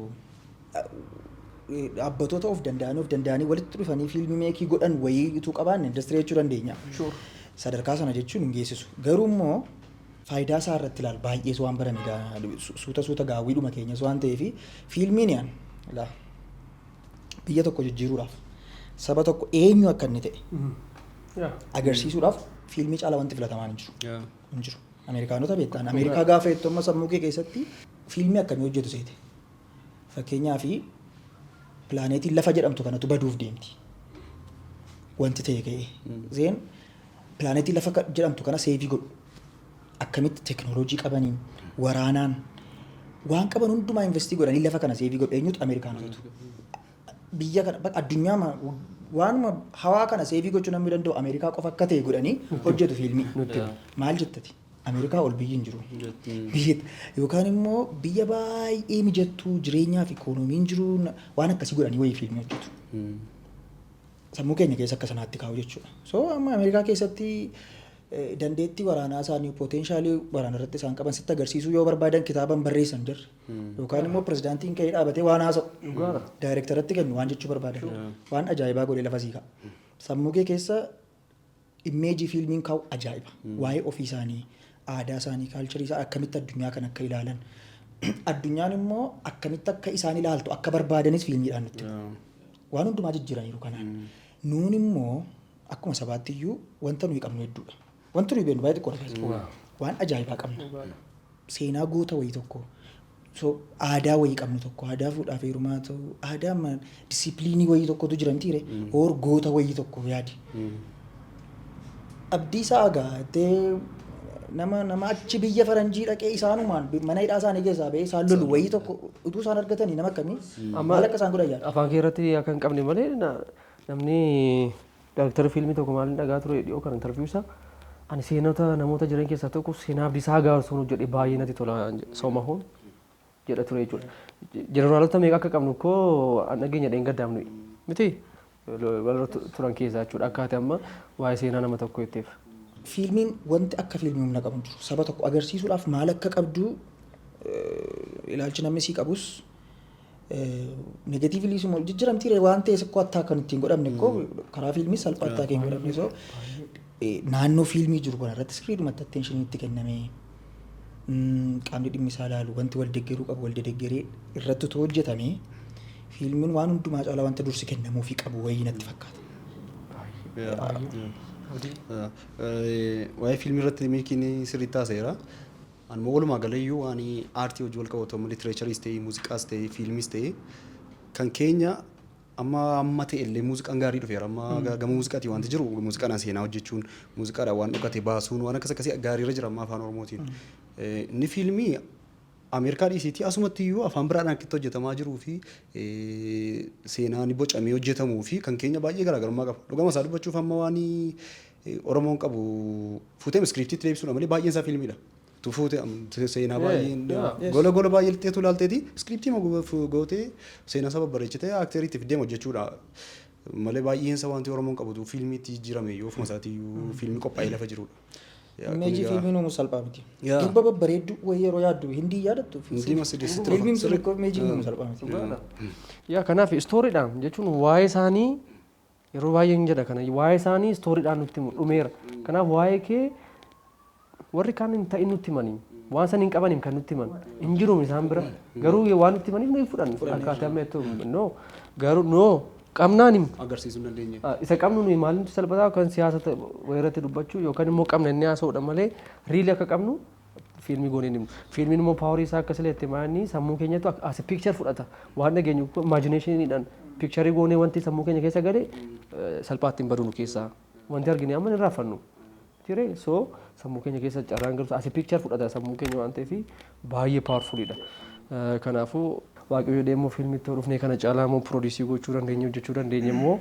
A: dhaabbatoota of danda'anii walitti dhufanii fiilmii make godhan wayii utuu qabaanne industirii jechuu dandeenya. Sadarkaa sana jechuun hin geessisu. Garuu immoo faayidaa isaa irratti ilaal, baay'ees waan barame suuta suuta gaawwiidhuma keenyas waan ta'eef, fiilmiin yaan laa biyya tokko jijjiiruudhaaf, saba tokko eenyu akka inni ta'e agarsiisuudhaaf fiilmii caalaa wanti filatamaan hin jiru. Hin jiru. Ameerikaanota beektaan, Ameerikaa gaafa jettu amma sammuu kee keessatti fiilmii akkamii hojjetu seete? Fakkeenyaaf planetiin lafa jedhamtu kanatu baduuf deemti. Wanti ta'e ka'ee. Zeen planetii lafa jedhamtu kana save godhu. Akkamitti teekinooloojii qabaniin, waraanaan, waan qaban hundumaa invest godhanii lafa kana save godhu. Eenyutu? Ameerikaanotatu. Biyya kana bakka addunyaa waanuma hawaa kana save gochuu namni danda'u Ameerikaa qofa akka ta'e godhanii hojjetu fiilmii. Maal jettati? Ameerikaa ol biyyi hin jiru. Biyyi yookaan immoo biyya baay'ee mijattuu jireenyaaf ikoonomiin jiru waan akkasii godhanii wayii fiilmii hojjetu. Sammuu keenya keessa akka sanaatti kaa'u jechuudha. So amma Ameerikaa keessatti Dandeettii waraanaa isaanii, potentialii waraana irratti isaan qaban sitti agarsiisuu yoo barbaadan kitaaban barreessan jirre. Yookaan immoo pirezidaantiin ka'ee dhaabatee waan haasa'u. Daayirektaratti kennu waan jechuu barbaadan. Waan ajaa'ibaa godhee lafa sii ka'a. Sammuu kee keessa imageii fiilmiin kaa'u ajaa'iba. Waa'ee ofii isaanii, aadaa isaanii, cultureii isaa akkamitti addunyaa kan akka ilaalan. Addunyaan immoo akkamitti akka isaan ilaaltu akka barbaadanis fiilmiidhaan nutti himu. Waan hundumaa jijjiiraniiru kanaan. Nuun immoo akkuma sabaatti iyyuu wanta nuyi qabnu hedduudha. Wanti nuyi beeknu baay'ee xiqqoodha. Waan ajaa'ibaa qabna. Seenaa goota wayii tokko, so aadaa wayii qabnu tokko, aadaa fuudhaaf heerumaa ta'u, aadaa disciplineii wayii tokkotu jira mitiire, or goota wayii tokko yaadi. Abdiisaa Agaa jettee nama achi biyya faranjii dhaqee isaanumaan mana hidhaa isaanii keessaa ba'ee isaan lolu wayii tokko utuu isaan argatanii nama akkamii maal akka isaan godhan yaada.
B: Afaan kee irratti akka hin qabne malee namni daayirektara fiilmii tokko maaliin dhagaa ture dhiyoo kan interview isaa, ani seenota namoota jiran keessaa tokko seenaa Abdiisaa Agaa osoo hojjedhe baay'ee natti tola somahuun jedha ture jechuudha. Jeneraalota meeqa akka qabnu koo an dhageenya dheengaddaam nuyi miti warra turan keessaa jechuudha, akka ati amma waa'ee seenaa nama tokko jetteef.
A: Fiilmiin wanti akka fiilmii humna qabu hin jiru. Saba tokko agarsiisuudhaaf maal akka qabdu ilaalchi namni sii qabus negatively suma jijjiiramtii waan ta'e sikkoo attaa kan ittiin godhamne koo karaa fiilmii salphaa attaa kan hin godhamne. So naannoo fiilmii jiru kana irratti sirriidhumatti attentionii itti kennamee, qaamni dhimmi isaa ilaalu wanti wal deeggaruu qabu wal deeggaree irratti otoo hojjetamee, fiilmiin waan hundumaa caalaa wanta dursi kennamuufii qabu wayii natti fakkaata.
C: Waa'ee fiilmii irratti Miikiin sirriitti haaseera. Anuma walumaa galayyuu waan aartii hojii wal qabatu, amma literatureiis ta'e, muuziqaas ta'e, fiilmiis ta'e, kan keenya amma amma ta'e illee muuziqaan gaarii dhufeera. Amma gama muuziqaatiin wanti jiru, muuziqaadhaan seenaa hojjechuun, muuziqaadhaan waan dhokate baasuun, waan akkas akkasii gaariirra jira amma afaan Oromootiin. Inni fiilmii Ameerikaa dhiisiitii asumatti iyyuu afaan biraadhaan akkitti hojjetamaa jiruu fi seenaan bocamee hojjetamuu fi kan keenya baay'ee garaagarummaa qaba. Dhugama isaa dubbachuuf amma waan Oromoon qabu fuutee scriptiitti deebisuudha malee baay'een isaa fiilmiidha. Tu fuutee seenaa baay'een gola gola baay'ee lixxeetu ilaalteeti scriptii gootee seenaa isaa babbareechitee actoriitti fiddee hojjechuudha. Malee baay'een isaa wanti Oromoon qabutu fiilmiitti jijjiirame yoo ofuma isaatiiyyuu fiilmii qophaa'ee lafa jirudha.
A: Imageii fiilmiin uumuu salphaa miti. Durba babbareedduu wayii yeroo yaaddu Hindii yaadattu.
C: Hindii masii
A: Fiilmiin sun ikkoo imageiin uumuu salphaa miti.
B: Yaa, kanaaf storydhaan jechuun waa'ee isaanii yeroo baay'ee hin jedha, kana waa'ee isaanii storydhaan nutti himu dhumeera. Kanaaf waa'ee kee warri kaan hin ta'in nutti himanii waan san hin qabaniif kan nutti himan hin jiru isaan bira, garuu waan nutti himaniif nuyi fudhanna. Akkaataa amma jettu no, garuu no qabnaan himu.
C: Agarsiisuu hin dandeenye.
B: Isa qabnu nuyi maal nuti salphataa kan siyaasa wayirratti dubbachuu yookaan immoo qabna inni haasa'uudha malee really akka qabnu fiilmii goonee himu. Fiilmiin immoo powerii isaa akka sila itti maanni sammuu keenyatu as picture fudhata. Waan dhageenyu imaginationiidhaan pictureii goonee wanti sammuu keenya keessa gale salphaatti hin badu nu keessaa. Wanti argine amma hin raaffannu. Tiree so sammuu keenya keessa carraan galu as picture fudhata sammuu keenya waan ta'eef baay'ee powerfuliidha. Kanaafuu Waaqayyo deemuu fiilmitti dhufnee kana caalaa immoo produceii gochuu dandeenye, hojjechuu dandeenye immoo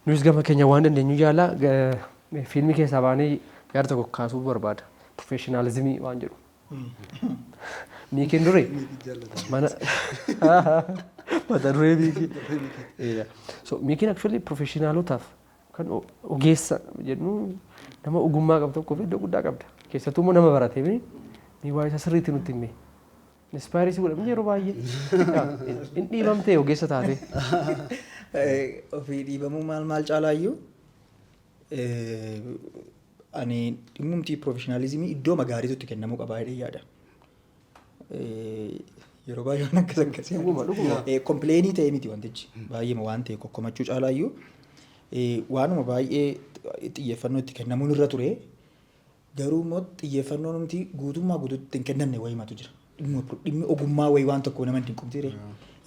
B: nuyis gama keenya waan dandeenyu yaala. Fiilmii keessaa baanee yaada tokko kaasuu barbaada. Professionalismii waan jedhu. Miikiin dure mana mata duree Miikii. So Miikiin actually professionalotaaf kan ogeessa jennu, nama ogummaa qabu tokkoof iddoo guddaa qabda. Keessattuu immoo nama baratee mi waa'ee isaa sirriitti nutti hime. Inspireii si godhamni yeroo baay'ee. In dhiibamtee ogeessa taate.
A: Ofii dhiibamuu maal maal caalaayyuu ani dhimmumtii professionalismii iddoo gaariitu itti kennamuu qabaa jedhee yaada. Yeroo baay'ee waan akkas akkasii.
B: Dhuguma, dhuguma.
A: Complainii ta'e miti wantichi. Baay'ee waan ta'e kokkomachuu caalaayyuu waanuma baay'ee xiyyeeffannoo itti kennamuun irra ture. Garuu immoo xiyyeeffannoo nuti guutummaa guutuutti hin kennamne wayimatu jira. Dhimmi ogummaa wayii waan tokko nama hin dinqumtiire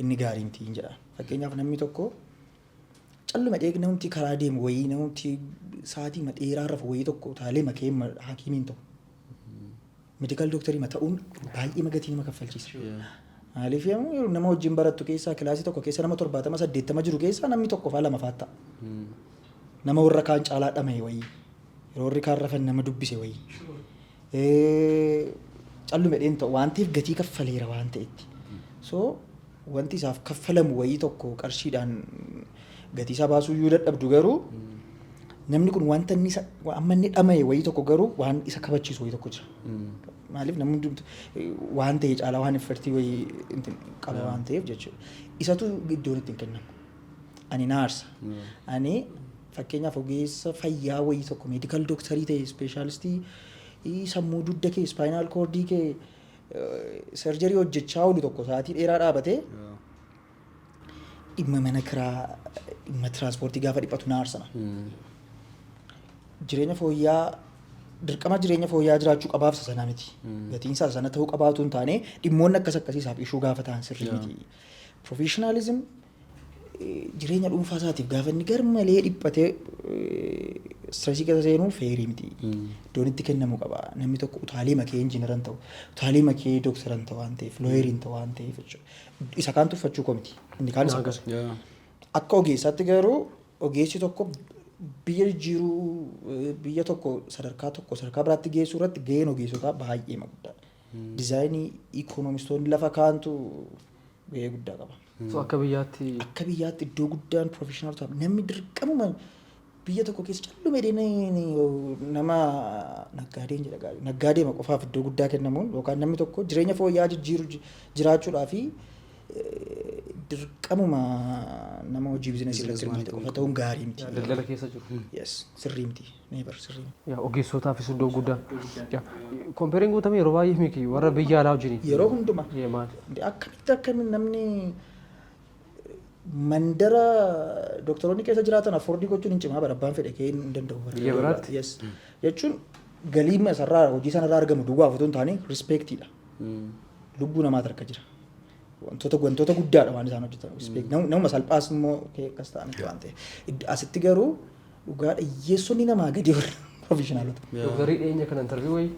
A: inni gaarii miti hin jedha. Fakkeenyaaf namni tokko calluma dheeg namti karaa deemu wayii, namti sa'aatii dheeraa rafu wayii tokko taalee makee hakiimiin ta'u. Medical doctorii ta'uun baay'ee gatii nama kaffalchiisa. Maaliif yommuu nama wajjin barattu keessaa, kilaasii tokko keessa nama 70 80 jiru keessaa namni tokko faa lama faa ta'a. Nama warra kaan caalaa dhama'e wayii. Yeroo warri kaan rafan nama dubbise wayii. Calluma dheen ta'u waan ta'eef gatii kaffaleera waan ta'etti. So wanti isaaf kaffalamu wayii tokko qarshiidhaan gatii isaa baasuu iyyuu dadhabdu, garuu Namni kun wanta inni amma inni dhama'e wayii tokko garuu waan isa kabachiisu wayii tokko jira. Maaliif, namni hundumtu waan ta'e caalaa waan effortii wayii qaba waan ta'eef jechuudha. Isatu iddoon ittiin kennamu. Ani na aarsa. Ani fakkeenyaaf ogeessa fayyaa wayii tokko, medical doctorii ta'e, specialistii sammuu dugda kee, spinal cordii kee surgery hojjechaa oolu tokko sa'aatii dheeraa dhaabatee dhimma mana kiraa, dhimma tiraanspoortii gaafa dhiphatu na aarsana. Jireenya fooyyaa, dirqama jireenya fooyyaa jiraachuu qabaaf isa sana miti. Gatiin isaa sana ta'uu qabaatu hin taane, dhimmoonni akkas akkasiisaaf ishuu gaafa ta'an sirrii miti. Professionalism jireenya dhuunfaa isaatiif gaafa inni gar malee dhiphatee stressii keessa seenuu fairii miti. Iddoon itti kennamu qaba. Namni tokko utaalee makee injiinaran ta'u, utaalee makee dooktaran ta'u waan ta'eef, lawyeriin ta'u waan ta'eef jechuudha. Isa kaan tuffachuu koo miti. Inni kaan isa akkasuma. Akka ogeessaatti garuu ogeessi tokko biyya jijjiiruu, biyya tokko sadarkaa tokko sadarkaa biraatti geessuu irratti gaheen ogeessotaa baay'ee guddaadha. Designii economistoonni lafa kaa'antu gahee guddaa qaba.
B: So akka biyyaatti
A: Akka biyyaatti iddoo guddaan professionalota, namni dirqamuma biyya tokko keessa callume nama naggaadeen jedha gaarii naggaadeema qofaaf iddoo guddaa kennamuun yookaan namni tokko jireenya fooyya'aa jijjiiru jiraachuudhaa fi dirqamuma nama hojii businessii irratti hirmaate qofa ta'uun gaarii miti.
B: Daldala keessa jiru.
A: Yes, sirrii miti. Never, sirrii miti.
B: Yaa, ogeessotaafis iddoo guddaa. Comparing guutamee yeroo baay'ee miki warra biyya alaa wajjin.
A: Yeroo hundumaa.
B: Maali?
A: Akkamitti akkamitti namni mandara doktoroonni keessa jiraatan affordii gochuun hin cimaa bara abbaan fedhe kee hin danda'u.
B: Biyya biraatti?
A: Yes. Jechuun galii isarraa hojii sanarraa argamu duwwaaf otoo hin taane respectiidha. Lubbuu namaatu harka jira. Wantoota guddaadha waan isaan hojjetan. Respect. Namuma salphaas immoo akkas ta'a miti waan ta'eef. Asitti garuu dhugaadha, hiyyeessonni namaa gadi warra professionalota.
B: Dooktarii dhiyeenya kana interview wayii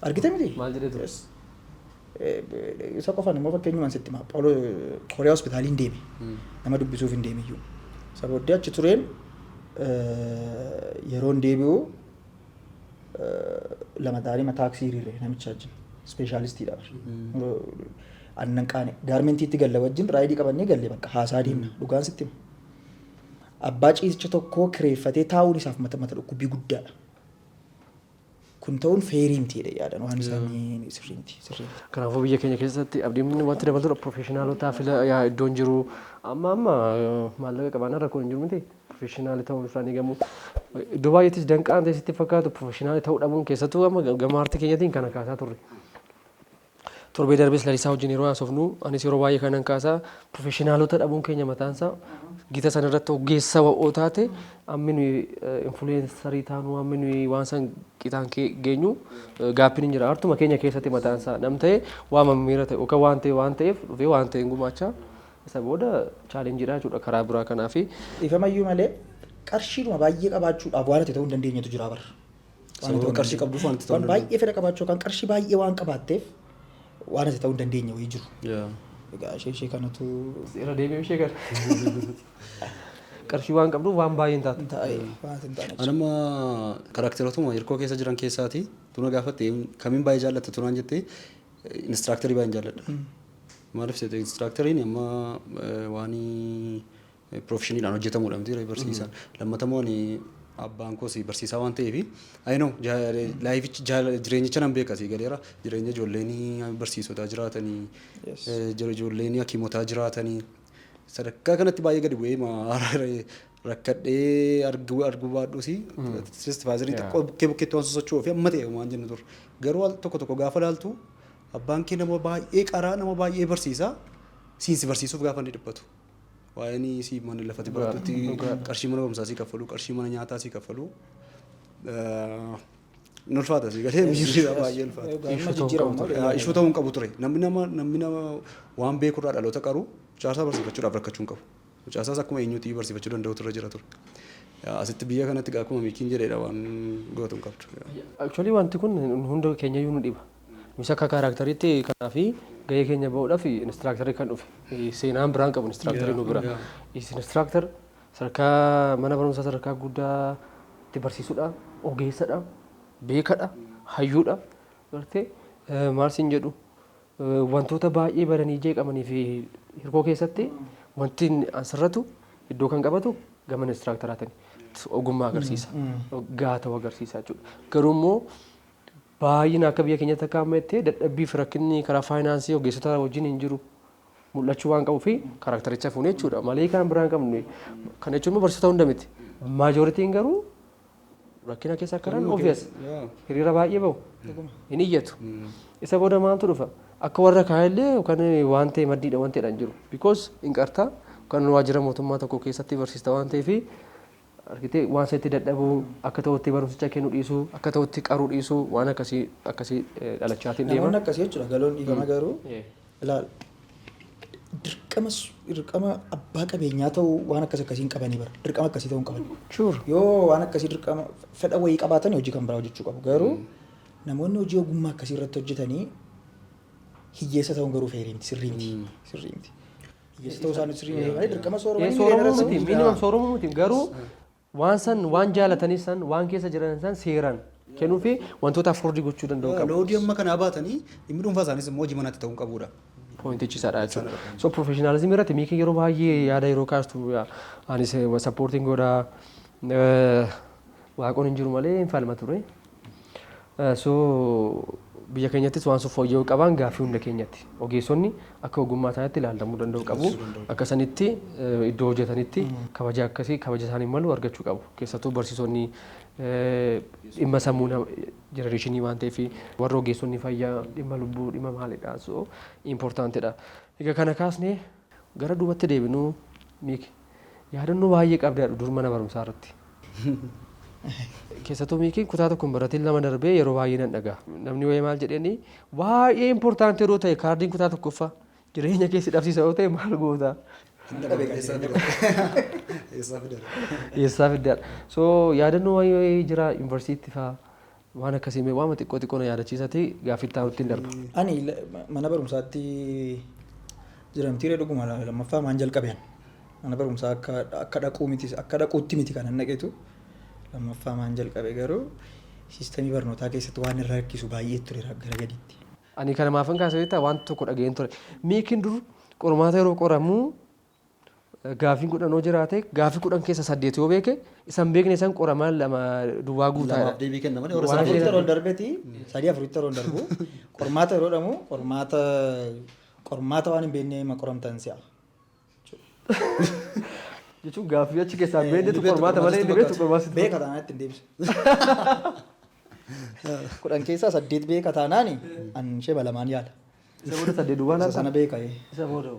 A: Argite miti?
B: Maal jedhee ture?
A: Yes. Isa qofaan immoo fakkeenyumaan sitti hima. Phaawulos Kooriyaa hospitaaliin deeme. Nama dubbisuuf hin deeme iyyuu. Isa booddee achi tureen yeroon deebi'u lama ta'anii taaksii hiriire namicha wajjin. Specialistiidha. Annan qaane garmentiitti galla wajjin rideii qabannee galle, bakka haasaa deemna. Dhugaan sitti hima. Abbaa ciisicha tokkoo kireeffatee taa'uun isaaf mata mata dhukkubbii guddaadha. Kun ta'uun fairii miti jedhee yaadan, waan isaanii sirrii miti, sirrii miti.
B: Kanaafuu biyya keenya keessatti abdiin wanti dabaltudha professionalotaaf yaa iddoon jiru amma amma maallaqa qabaannaa rakkoon hin jiru miti, professionalii ta'uun isaan eegamu. Iddoo baay'eettis danqaan ta'e sitti fakkaatu professionalii ta'uu dhabuun, keessattuu amma gama aartii keenyatiin kana kaasaa turre. Torbee darbes Lalisaa wajjin yeroo haasofnu anis yeroo baay'ee kanan kaasaa professionalota dhabuun keenya mataansaa gita sana irratti ogeessa wa'oo taate ammi nuyi influencerii taanu, ammi nuyi waan san qixaan geenyu gaaffiin hin jira. Artuma keenya keessatti mataansaa nam ta'e waa mammiira ta'e yookaan waan ta'e waan ta'eef dhufee waan ta'e hin gumaacha, isa booda challengeiidha jechuudha karaa biraa kanaafi.
A: Ifamayyuu malee qarshiidhuma baay'ee qabaachuudhaaf waan ati ta'uu hin dandeenyetu jira bara.
C: Sababa qarshii qabduuf waan itti ta'uu
A: Waan baay'ee fedha qabaachuu yookaan qarshii baay'ee waan qabaatteef waan ati ta'uu hin dandeenye wayii jiru. Egaa ishee kanatu
B: Irra deebi'ee ishee kana. Qarshii waan qabduuf waan baay'ee hin taatu.
A: Ta'e waan ati hin taane.
C: Anamma characterootuma hirkoo keessa jiran keessaati tuna gaafatte kamiin baay'ee jaallatta tunaan jettee, instructorii baay'een jaalladha. Maaliif seete, instructoriin amma waan professioniidhaan hojjetamudha miti barsiisaan. Lammatammoo ani abbaan koos barsiisaa waan ta'eef, I know, lifeichi jireenyicha nan beeka, sii galeera, jireenya ijoolleen barsiisotaa jiraatanii, ijoolleen hakiimotaa jiraatanii sadarkaa kanatti baay'ee gadi bu'ee rakkadhee arguu arguu baadhuus fatherii xiqqoo bukkee bukkeetti waan sosocho'uu fi amma ta'e waan jennu turre. Garuu al tokko tokko gaafa laaltu abbaan kee nama baay'ee qaraa, nama baay'ee barsiisaa, siinsi barsiisuuf gaafa inni dhiphatu. Waa'een si mana lafatti baratutti qarshii mana barumsaa sii kaffalu, qarshii mana nyaataa sii kaffalu. Ni ulfaata, sii galee, miirri isaa baay'ee ulfaata.
A: Amma jijjiiramu malee.
C: Issue ta'uu hin qabu ture. Namni nama namni nama waan beekurraa dhaloota qaru mucaasaa barsiifachuudhaaf rakkachuu hin qabu. Mucaasaas akkuma eenyuutii barsiifachuu danda'utu irra jira ture. Asitti biyya kanatti akkuma Miikiin jedheedha, waan gootu hin qabdu.
B: Actually wanti kun hunda keenya iyyuu nu dhiba. Nus akka characteriitti kanaafi gahee keenya bahuudhaaf instructorii kan dhufe seenaan biraan qabu instructorii nu bira. Instructor sadarkaa mana barumsaa sadarkaa guddaa itti barsiisudha, ogeessadha, beekadha, hayyuudha. Gartee maal siin jedhu, wantoota baay'ee badanii jeeqamanii fi hirkoo keessatti wanti asirratu iddoo kan qabatu gama instructoraatiin. Ogummaa agarsiisa. Gahaa ta'uu agarsiisa jechuudha. Garuu immoo baay'ina akka biyya keenyatti akka amma jettee dadhabbii fi rakkinni karaa faayinaansii ogeessota wajjin hin jiru mul'achuu waan qabuu fi charactericha fuunee jechuudha. Malee kan biraan qabnu kana jechuun immoo barsiisota hunda miti. Majorityn garuu rakkina keessa akka jiran obvious. Hiriira baay'ee bahu. Hin iyyatu. Isa booda maaltu dhufa? Akka warra kaa'ellee yookaan waan ta'e maddiidha waan ta'edha hin jiru. Because hin qartaa yookaan waajjira mootummaa tokko keessatti barsiista waan ta'eef, argitee, waan isatti dadhabuu, akka ta'utti barumsicha kennuu dhiisuu, akka ta'utti qaruu dhiisuu, waan akkasii akkasii dhalachaatiin deema.
A: Namoonni akkasii jechuudha galoon dhiifama garuu ilaal, dirqama abbaa qabeenyaa ta'uu waan akkas akkasii hin qabanii bara, dirqama akkasii ta'uu hin qaban. Yoo waan akkasii dirqama fedha wayii qabaatan hojii kan biraa hojjechuu qabu. Garuu namoonni hojii ogummaa akkasii irratti hojjetanii hiyyeessa ta'uun garuu fair miti, sirrii miti, sirrii miti. Hiyyeessa ta'uu isaanii sirrii miti malee dirqama sooromanii
B: Sooromuu miti, minimum sooromuu miti, garuu waan san, waan jaalatanii san, waan keessa jiran san seeraan kennuu fi wantoota afford gochuu danda'u qabu.
C: Load amma kanaa baatanii dhimmi dhuunfaa isaanis immoo hojii manaatti ta'uu qabudha.
B: Pointichi isaadha jechuudha. So professionalism irratti miikii yeroo baay'ee yaada yeroo kaastu anis supporting godhaa, waaqoon hin jiru malee hin falma ture. So biyya keenyattis waan sun fooyya'uu qaban gaaffii hunda keenyatti. Ogeessonni akka ogummaa isaaniitti ilaalamuu danda'u qabu. Akka sanitti iddoo hojjetanitti kabaja akkasii kabaja isaanii malu argachuu qabu. Keessattuu barsiisonni dhimma sammuu generation waan ta'eef, warra ogeessonni fayyaa dhimma lubbuu, dhimma maalidha. So importantidha. Egaa kana kaasnee gara duubatti deebinuu, Miiki, yaadannoo baay'ee qabdaa dur mana barumsaa irratti. Keessattuu Miikiin kutaa tokko hin baratin lama darbee yeroo baay'ee nan dhagaa. Namni wayii maal jedheeni, baay'ee important yeroo ta'e kaardiin kutaa tokkoffaa jireenya keessi dhabsiisa yoo ta'e maal goota?
C: Eessaa fidara?
B: Eessaa fiddaadha. So yaadannoo wayii jira yuunivarsiitii fa'aa waan akkasii, mee waan xiqqoo xiqqoo na yaadachiisati gaaffii itti aanutti hin darba.
A: Ani mana barumsaatti jiramtiiree dhuguma lammaffaa maan jalqabeen mana barumsaa akka dhaquu miti, akka dhaquutti miti kan naqetu lammaffaa maan jalqabe, garuu system barnootaa keessatti waan irra rakkisu baay'ee ture gara gadiitti.
B: Ani kana maafan kaasa beektaa, waan tokko dhageen ture. Miikiin dur qormaata yeroo qoramuu gaaffiin 10 yoo jiraate, gaaffii 10 keessa saddeet yoo beeke, isan beekne san qoramaan lama duwwaa guutaadha.
C: Lamaaf deebii kenna malee warra
B: Waan
C: sana
A: Afuritti yeroo darbeeti, sadii afuritti yeroo darbu, qormaata yeroo dhamu, qormaata waan hin beekne ma qoramtan si'a.
B: Jechuun gaaffii achi keessaa hin beeknetu
C: Inni beektu
B: qormaata malee inni beektu qormaata sitti
A: Beeka taanaan ittiin deebisa. 10 keessaa saddeet beeka taanaan an ishee lamaan yaala.
B: Isa booda saddeet duwwaa
A: Isa
B: laata?
A: sana beeka.
B: Isa booda.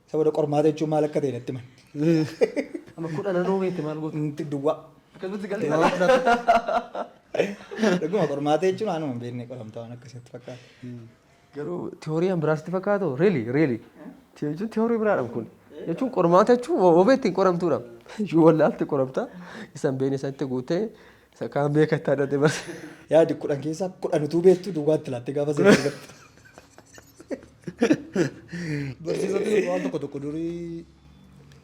A: Isa booda qormaata jechuun maal akka ta'e natti himan.
B: Amma kudhananoo beekte maal gootu?
A: Inti duwwaa.
B: Akkasumatti galee.
A: Dhuguma qormaata jechuun waanuma hin beekne qoramta waan akkasitti fakkaata.
B: Garuu theory an biraa sitti fakkaatu, really really jechuun theory biraadha kun. Jechuun qormaata jechuun obee ittiin qoramtuudha. Yoo wallaalti qoramta, isa hin beekne isatti guutee isa kaan beeka itti adate bas.
A: Yaadi, 10 keessaa 10 utuu beektu duwwaatti laattee gaafa seera argatta.
C: Barsiisonni waan tokko tokko durii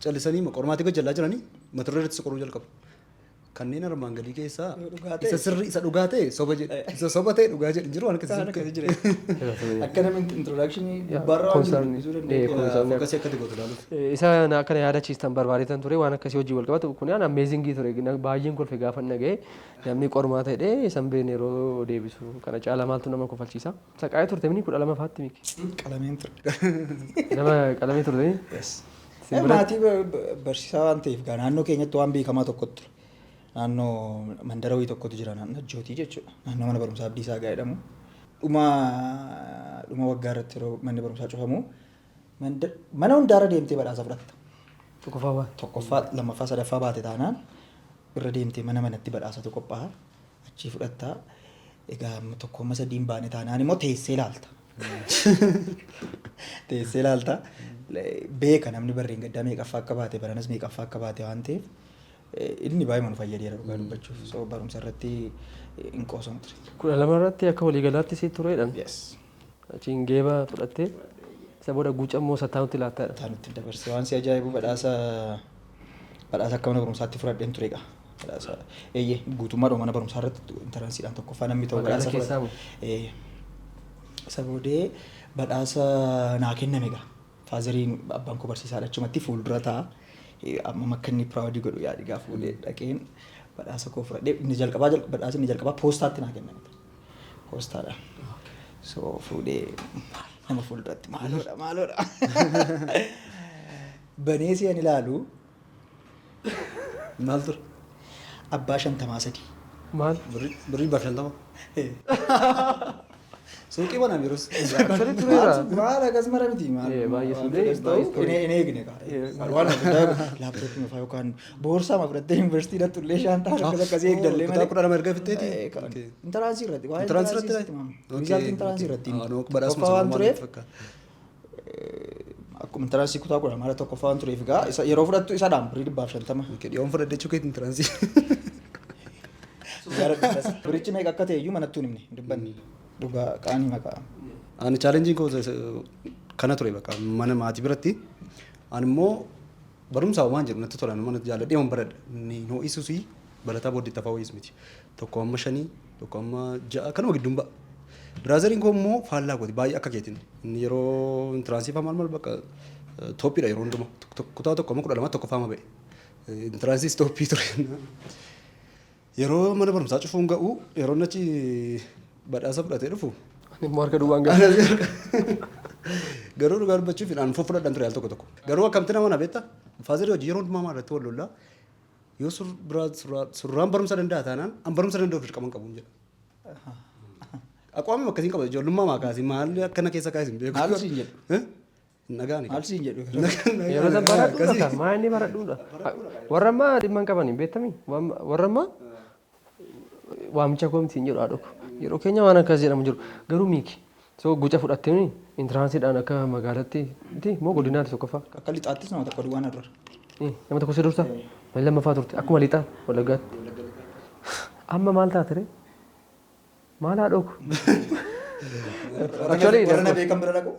C: callisanii qormaatii gajjallaa jiranii mata duree irratti qoruu jalqabu. Kanneen armaan gadii keessaa
A: Yoo dhugaa ta'e-
C: isa sirrii, isa dhugaa ta'e soba jedhe, isa soba ta'e dhugaa jedhe, jiru waan
A: Waan
C: akkasii.
A: akkasii jira. Akka namni introduction gubbaarra waan jiru dubbisuu danda'u.
C: Focus akkati gootu ilaaluuf.
B: Isa akkana yaadachiistan barbaadetan ture, waan akkasii hojii wal qabatu kun an amazing ture, baay'een kolfe gaafa dhaga'e, namni qormaata jedhee isa hin beekne yeroo deebisu, kana caala maaltu nama kofalchiisa. Saqaayee turte mini 12 faatti, Miki?
A: Qalameen ture.
B: Nama qalamee turte.
A: Yes.
B: Simbira-
A: Maatii barsiisaa waan ta'eef gaa naannoo keenyatti waan beekamaa tokkotu ture. Naannoo mandara wayii tokkotu jira, naannoo Jootii jechuudha. Naannoo mana barumsaa Abdiisaa Gaa jedhamu. Dhuma waggaa irratti yeroo manni barumsaa cufamu mana hundaarra deemtee badhaasa fudhatta.
B: Tokkoffaa waan.
A: Tokkoffaa, lammaffaa, sadaffaa baate taanaan irra deemtee mana manatti badhaasatu qophaa'a. Achii fudhattaa. Egaa tokkomma sadiin baane taanaan immoo teessee ilaalta. Teessee ilaalta. Beeka namni barreen gaddaa meeqaffaa akka baate, baranas meeqaffaa akka baate waan ta'eef, inni baay'ee nu fayyadeera dhugaa dubbachuuf. So barumsa irratti hin qoosamu ture.
B: 12 irratti akka waliigalaatti si tureedhaan.
A: Yes.
B: Achiin geeba fudhattee isa booda guucammoo sattaanutti laattaadha.
A: Taanutti dabarse. Waan si ajaa'ibu badhaasa akka mana barumsaatti fudhadheen ture egaa. Badhaasa, eeyyee, guutummaadhuma mana barumsaa irratti entranceiidhaan tokkoffaa namni ta'u
B: Magaalaa
A: badhaasa
B: keessaa moo?
A: Ee. Isa boodee badhaasa naa kenname egaa. Fatheriin, abbaan koo barsiisaadha, achumatti fuuldura taa'a. Amma akka inni proud godhu yaadi, gaafa fuudhee dhaqeen badhaasa koo fudhadhee, inni jalqabaa, badhaasa inni jalqabaa poostaatti naa kenname. Poostaadha. So fuudhee nama fuulduratti, "Maaloodha, maaloodha?" Banee si'an ilaalu.
C: Maal ture?
A: Abbaa 53.
B: Maal?
C: Birrii 50. Suuqii banaan yeroo.
B: Actually tureera.
A: Maal, akkas mara miti maal.
B: Baay'ee
A: waan
B: fuudhee,
A: fedhes ta'u
B: baay'ee ture.
A: hin eegne kaa. Waan guddaa laaptooppii mafaa yookaan boorsaa ma fudhattee yuunivarsiitii dhattu illee shaantaa akkas akkasii eegdallee
C: Kutaa
A: malee.
C: 12 erga fixxeeti?
A: Entrance irratti. Waa'ee
C: Entrance irratti?
A: entrance sitti himama. Result entrance irratti.
C: Ah, no, badhaasuma
A: Tokkoffaa waan
C: sana
A: tureef
C: fakkaata.
A: Akkuma entrance kutaa 12 tokkoffaa waan tureef egaa isa yeroo fudhattu isadhaan birrii 150.
C: Okay, dhiyoon fudhadhe jechuu keetiin entrance.
A: Birichi meeqa akka ta'e iyyuu manattuu hin himne, hin dubbanne. Dhugaa qaanii maqaa.
C: Ani challenge-iin koo kana ture, bakka mana maatii biratti. Ani immoo barumsaa waan jedhu natti tola, mana jaalladhee waan baradha. Ni ho'isus, barataa booddee tafaa wayiis miti. Tokko amma shanii, tokko amma ja'a kanuma gidduun ba'a. Brother-iin koo immoo faallaa kooti, baay'ee akka keetiin. Inni yeroo entrance fa'aa maal maal bakka top-iidha yeroo hundumaa. Kutaa tokko amma 12 tokkoffaa ma ba'e. Entrance-iis top ture. Yeroo mana barumsaa cufuun ga'u, yeroo inni achi badhaasa fudhatee dhufu,
B: Ani immoo harka duwwaan gala.
C: Garuu dhugaa dubbachuuf an fudhadhan ture al tokko tokko. Garuu akkamitti nama na beekta? Father-ii hojii yeroo hundumaa maal irratti wal lollaa? Yoo surraan barumsa danda'a taanaan, an barumsa danda'uuf dirqama hin qabu jedha. Aqwaamii akkasiin qaba, ijoollummaa maa kaasii maal akkana keessa kaasii hin beeku.
A: Maal siin jedhu?
C: Eh? Hin dhaga'ani.
A: Maal siin jedhu?
B: Yeroo san baradhuudha kan maa inni baradhuudha. Warra ammaa dhimma hin qaban hin beektami. Warra ammaa waamicha koo miti hin jedhu haadha koo. Yeroo keenya waan akkas jedhamu jiru. Garuu miiki. So guca fudhattee entrance-iidhaan akka magaalaatti miti moo godinaatti tokkoffaa?
A: Akka lixaattis nama tokko duwwaan dura.
B: Nama tokko si dursa? Maal, lammaffaa turte akkuma lixaa Wallaggaatti. Amma maal taate ree? Maal haadha koo? Actually,
A: Warra na beekan bira dhaqu.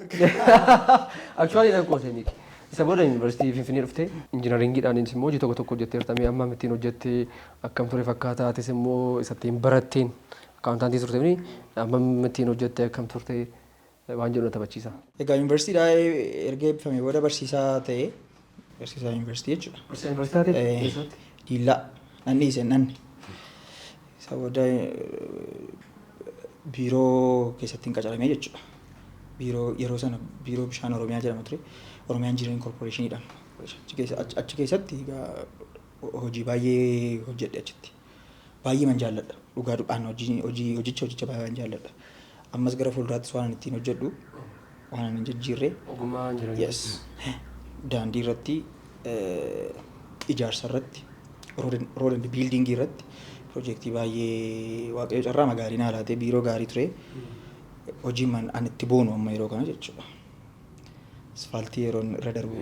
B: Actually nan qoosee miti. Isa booda yuunivarsiitii Finfinnee dhuftee engineering-iidhaanis immoo hojii tokko tokko hojjetteerta. Mee amma ittiin hojjettee akkam ture fakkaata? Atis immoo isa ittiin baratteen accountant turte, amma ittiin hojjettee akkam turte waan jedhu na taphachiisa.
A: Egaa yuunivarsiitiidhaa erga eebbifamee booda barsiisaa ta'ee, barsiisaa yuunivarsiitii jechuudha.
B: Barsiisaa yuunivarsiitii taatee eessatti?
A: Diillaa nan dhiise nanni. Isa booda biiroo keessatti hin qacaramee jechuudha. Biiroo yeroo sana Biiroo Bishaan Oromiyaa jedhama ture. Oromiyaa Engineering Corporation-iidha. Achi keessatti egaa hojii baay'ee hojjedhe achitti. Baay'ee man jaalladha. Dhugaa dubhaan hojii hojii hojicha hojicha baay'ee jaalladha. Ammas gara fuulduraattis waan ani ittiin hojjedhu waan ani hin jijjiirre.
B: Ogummaa engineering.
A: Yes. Daandii irratti, ijaarsa irratti, road and building irratti piroojeektii baay'ee Waaqayyo carraa gaarii naa laatee biiroo gaarii ture. Hojii man ani itti boonu amma yeroo kana jechuudha. Asfaaltii yeroon irra darbu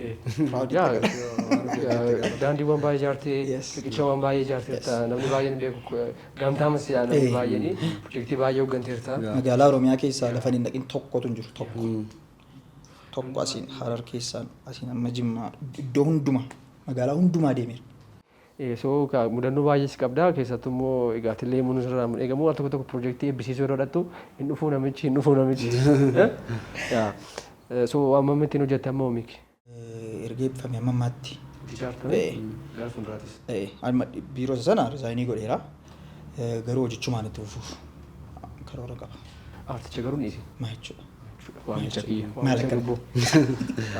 A: proud itti gala.
B: Daandiiwwan baay'ee ijaartee, riqichawwan baay'ee ijaarteerta. Namni baay'een beeku gamtaa masiidha, namni baay'een piroojeektii baay'ee hoogganteerta.
A: Magaalaa Oromiyaa keessaa lafa hin dhaqin tokkotu hin jiru, tokko. Tokko asiin Harar keessaan asiin amma Jimmaa, iddoo hundumaa, magaalaa hundumaa deemeera.
B: So mudannoo baay'ee si qabda, keessattuu immoo egaa tillee muun irraa eegamu al tokko tokko piroojeektii eebbisiisuu yeroo dhattu hin dhufuu namichi, hin dhufuu namichi. So amma ittiin hojjette amma oomiki?
A: Erga eebbifame amma ammaatti.
B: Ijaartame gara fuulduraatis.
A: Amma biiroo sana resign godheera. Garuu hojichumaan itti fufuuf karoora qaba.
B: Aarticha garuu ni dhiisi.
A: Maa jechuudha?
B: Waamicha kiyya.
A: Maal
B: Waamicha
A: akka-
B: lubbuu.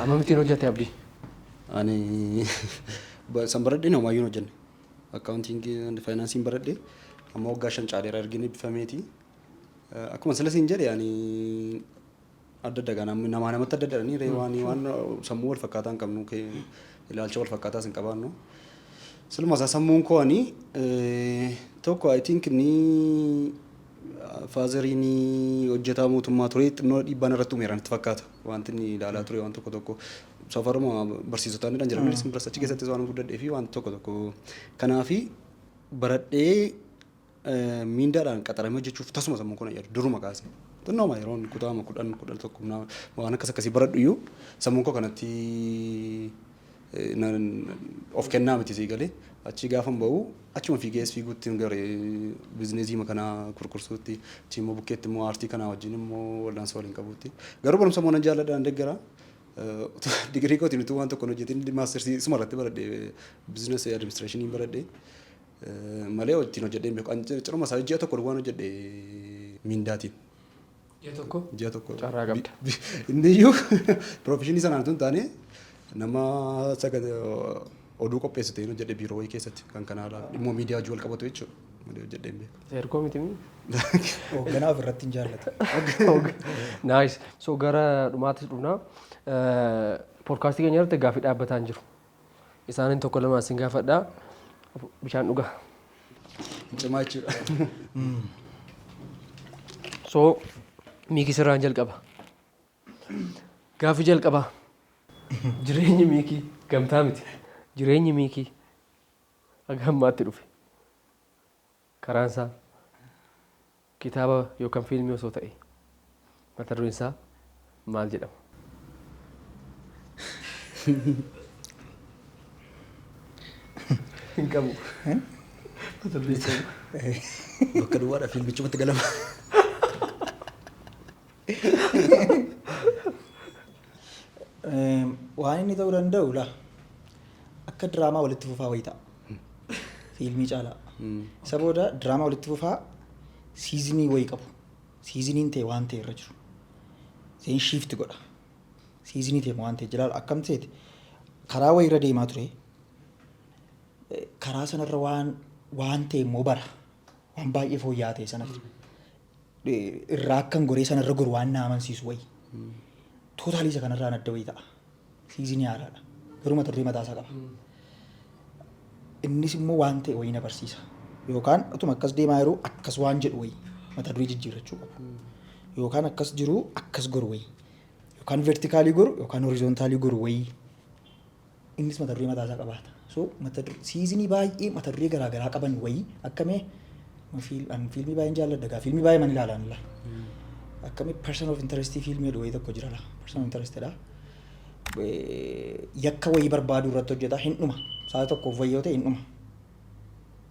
B: Amma ittiin hojjette, Abdii?
C: Ani san baradhee homaayyuu hin hojjenne. Accounting and finance-iin baradhee amma waggaa 5 caaleera ergin eebbifameeti. Akkuma sila siin jedhe, ani adda adda gaa namaa namatti adda addadhanii ree waan sammuu wal fakkaataa hin qabnu, ilaalcha wal fakkaataas hin qabaannu. Siluma isaa sammuun koo ani tokko, I think ni father-iin hojjetaa mootummaa ture, xinnoo dhiibbaan irratti uumeera natti fakkaata. Wanti inni ilaalaa ture waan tokko tokko safaruma barsiisotaan jedhan jiran biras achi keessattis waan guddadhee fi waan tokko tokko kanaafi baradhee miindaadhaan qaxaramee hojjechuuf tasuma sammuun kun yaadu duruma kaase. Xinnooma yeroon kutaama 10, 11 waan akkas akkasii baradhu iyyuu sammuun koo kanatti of kennaa miti sii galee. Achi gaafan ba'u achuma fiigees fiiguutti gara business kanaa kurkursuutti, achi immoo bukkeetti immoo aartii kanaa wajjin immoo wal'aansoo waliin qabuutti. Garuu barumsa immoo nan jaalladha, nan deeggara. Digirii kootiin utuu waan tokko hin hojjetin mastersii isuma irratti baradhe, business administrationii baradhe malee ittiin hojjedhee hin beeku. Ani ciruma isaa ji'a tokko waan hojjedhe mindaatiin.
B: Ji'a tokko?
C: Ji'a tokko.
B: Carraa qabda.
C: Inni iyyuu professionii sanaan tun taane, nama oduu qopheessu ta'een hojjedhe biiroo wayii keessatti, kan kana alaa dhimma miidiyaa wajjin wal qabatu jechuudha. Malee hojjedhee hin beeku.
B: Ergoo miti mi?
A: Hoogganaa ofirratti hin jaallatu.
B: Nice. So gara dhumaattis dhufna. Podcastii keenya irratti gaaffii dhaabbataa hin jiru. Isaaniin tokko lama isin gaafadhaa. Bishaan dhugaa.
C: Cimaa jechuudha.
B: So Miikii, sirraan jalqaba. Gaaffii jalqabaa. Jireenyi Miikii gamtaa miti. Jireenyi Miikii haga ammaatti dhufe. Karaan isaa kitaaba yookaan fiilmii osoo ta'e, mata dureen isaa maal jedhama? Hin qabu. Mata duree hin qabu.
C: Bakka duwwaadha, fiilmichumatti galama.
A: Waan inni ta'uu danda'u laa akka diraamaa walitti fufaa wayii ta'a. Fiilmii caalaa. Isa booda diraamaa walitti fufaa seasonii wayii qabu. Seasoniin ta'e waan ta'e irra jiru. Then shift godha. Seasonii ta'e waan ta'e jira, akkam ta'eeti karaa wayii irra deemaa ture. Karaa sanarra waan ta'e immoo bara waan baay'ee fooyya'aa ta'e sanatti. Irraa akkan goree sanarra goru waan na amansiisu wayii. Totally isa kanarraan adda wayii ta'a. Seasonii haaraadha. Garuu mata duree mataasaa qaba. Innis immoo waan ta'e wayii na barsiisa. Yookaan utuma akkas deemaa jiru akkas waan jedhu wayii mata duree jijjiirrachuu qabu. Yookaan akkas jiru akkas goru wayii. Yookaan verticalii goru yookaan horizontalii goru wayii. Innis mata duree mataasaa qabaata. So mata duree seasonii baay'ee mata duree garaagaraa qaban wayii akkamee fiilmii baay'een jaalladha gaa, fiilmii baay'ee man ilaalan la. Akkamii Person of Interest fiilmii jedhu wayii tokko jira la. Person of Interest dha. Yakka wayii barbaaduu irratti hojjeta, hin dhuma. Sa'a tokkoof wayii yoo ta'e hin dhuma.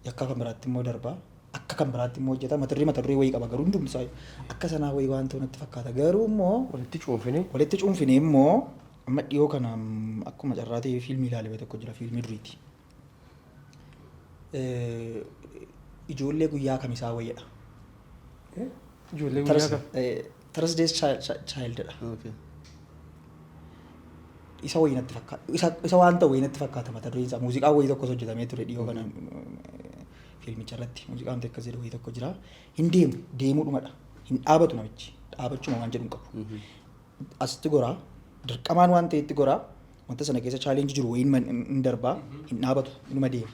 A: Yakka kan biraatti immoo darba. Akka kan biraatti immoo hojjeta. Mata duree wayii qaba, garuu hundumti isaa akka sanaa wayii waan ta'u natti fakkaata. Garuu immoo
B: Walitti cuunfine.
A: Walitti cuunfine immoo amma dhiyoo kana akkuma carraa ta'e fiilmii ilaalee tokko jira, fiilmii duriiti. Ijoollee guyyaa kamisaa wayiidha.
B: Ijoollee guyyaa kam?
A: Thursday's Child dha. Isa wayii natti fakkaata. Isa waan ta'u wayii natti fakkaata mata dureen isaa. Muuziqaa wayii tokkos hojjetamee ture dhiyoo kana fiilmicha irratti. Muuziqaan wanti akkas jedhu wayii tokko jira. Hin deemu, deemuudhumadha. Hin dhaabatu namichi. Dhaabachuma waan jedhu hin qabu. Asitti goraa, dirqamaan waan ta'etti goraa, wanta sana keessa challenge jiru wayiin hin darbaa, hin dhaabatu, inuma deema.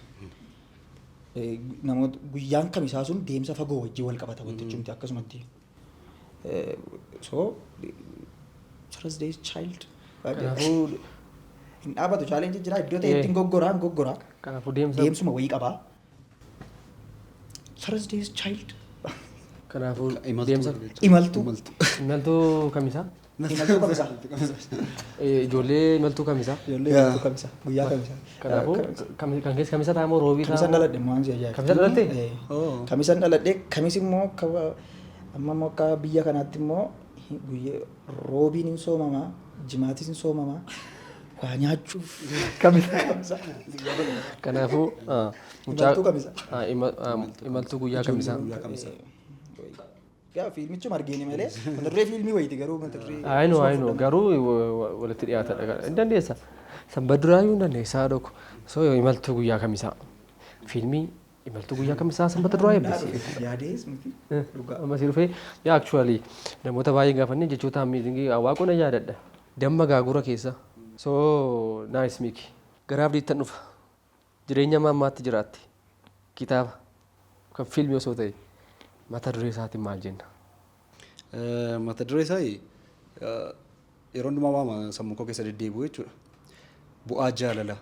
A: Namoota guyyaan kamisaa sun deemsa fagoo wajjin wal qabata wanti jechuun akkasumatti. So Thursday's Child.
B: Kanaafuu
A: Hin dhaabatu, challenge jira, iddoo ta'etti hin goggoraa, hin goggoraa.
B: Kanaafuu deemsa.
A: Deemsuma wayii qabaa. Thursday's Child.
B: Kanaafuu deemsa.
A: Imaltuu.
B: Imaltuu kamisaa?
A: Imaltuu kamisaa.
B: Ijoollee imaltuu kamisaa?
A: Ijoollee imaltuu kamisaa. Guyyaa kamisaa.
B: Kanaafuu kan keessa kamisa ta'a moo roobii ta'a?
A: Kamisan dhaladhe immoo waan si ajaa'ibu.
B: Kamisan dhalatte?
A: Kamisan dhaladhe, kamis immoo akka amma immoo akka biyya kanaatti immoo guyyaa roobiin hin soomamaa, jimaatis hin soomamaa, waa nyaachuuf.
B: Kamisa. Kanaafuu mucaa
A: Imaltuu kamisa.
B: Imaltuu guyyaa kamisaa.
C: Guyyaa kamisaa.
A: Yaa, fiilmichuma argeeni malee mata duree fiilmii wayiiti, garuu mata duree.
B: Ayino ayino, garuu walitti dhiyaatadha. Hin dandeessa. Sanbata duraayyuu hin dandeessa haadha ko. So imaltuu guyyaa kamisaa. Fiilmii imaltuu guyyaa kamisaa sanbata duraa eebbisi.
A: Yaadees miti. Dhugaa.
B: Amma si dhufee, yaa, actually namoota baay'ee gaafanne jechoota amazing waaqoo na yaadadha. Damma gaagura keessa. So nice, Miki. Gara Abdiittan dhufa. Jireenya ammaatti jiraatte. Kitaaba kan fiilmii osoo ta'e, mata duree isaatiin maal jenna?
C: Mata duree isaa yeroo hundumaa waama sammuu koo keessa deddeebi'u jechuudha. Bu'aa jaalalaa.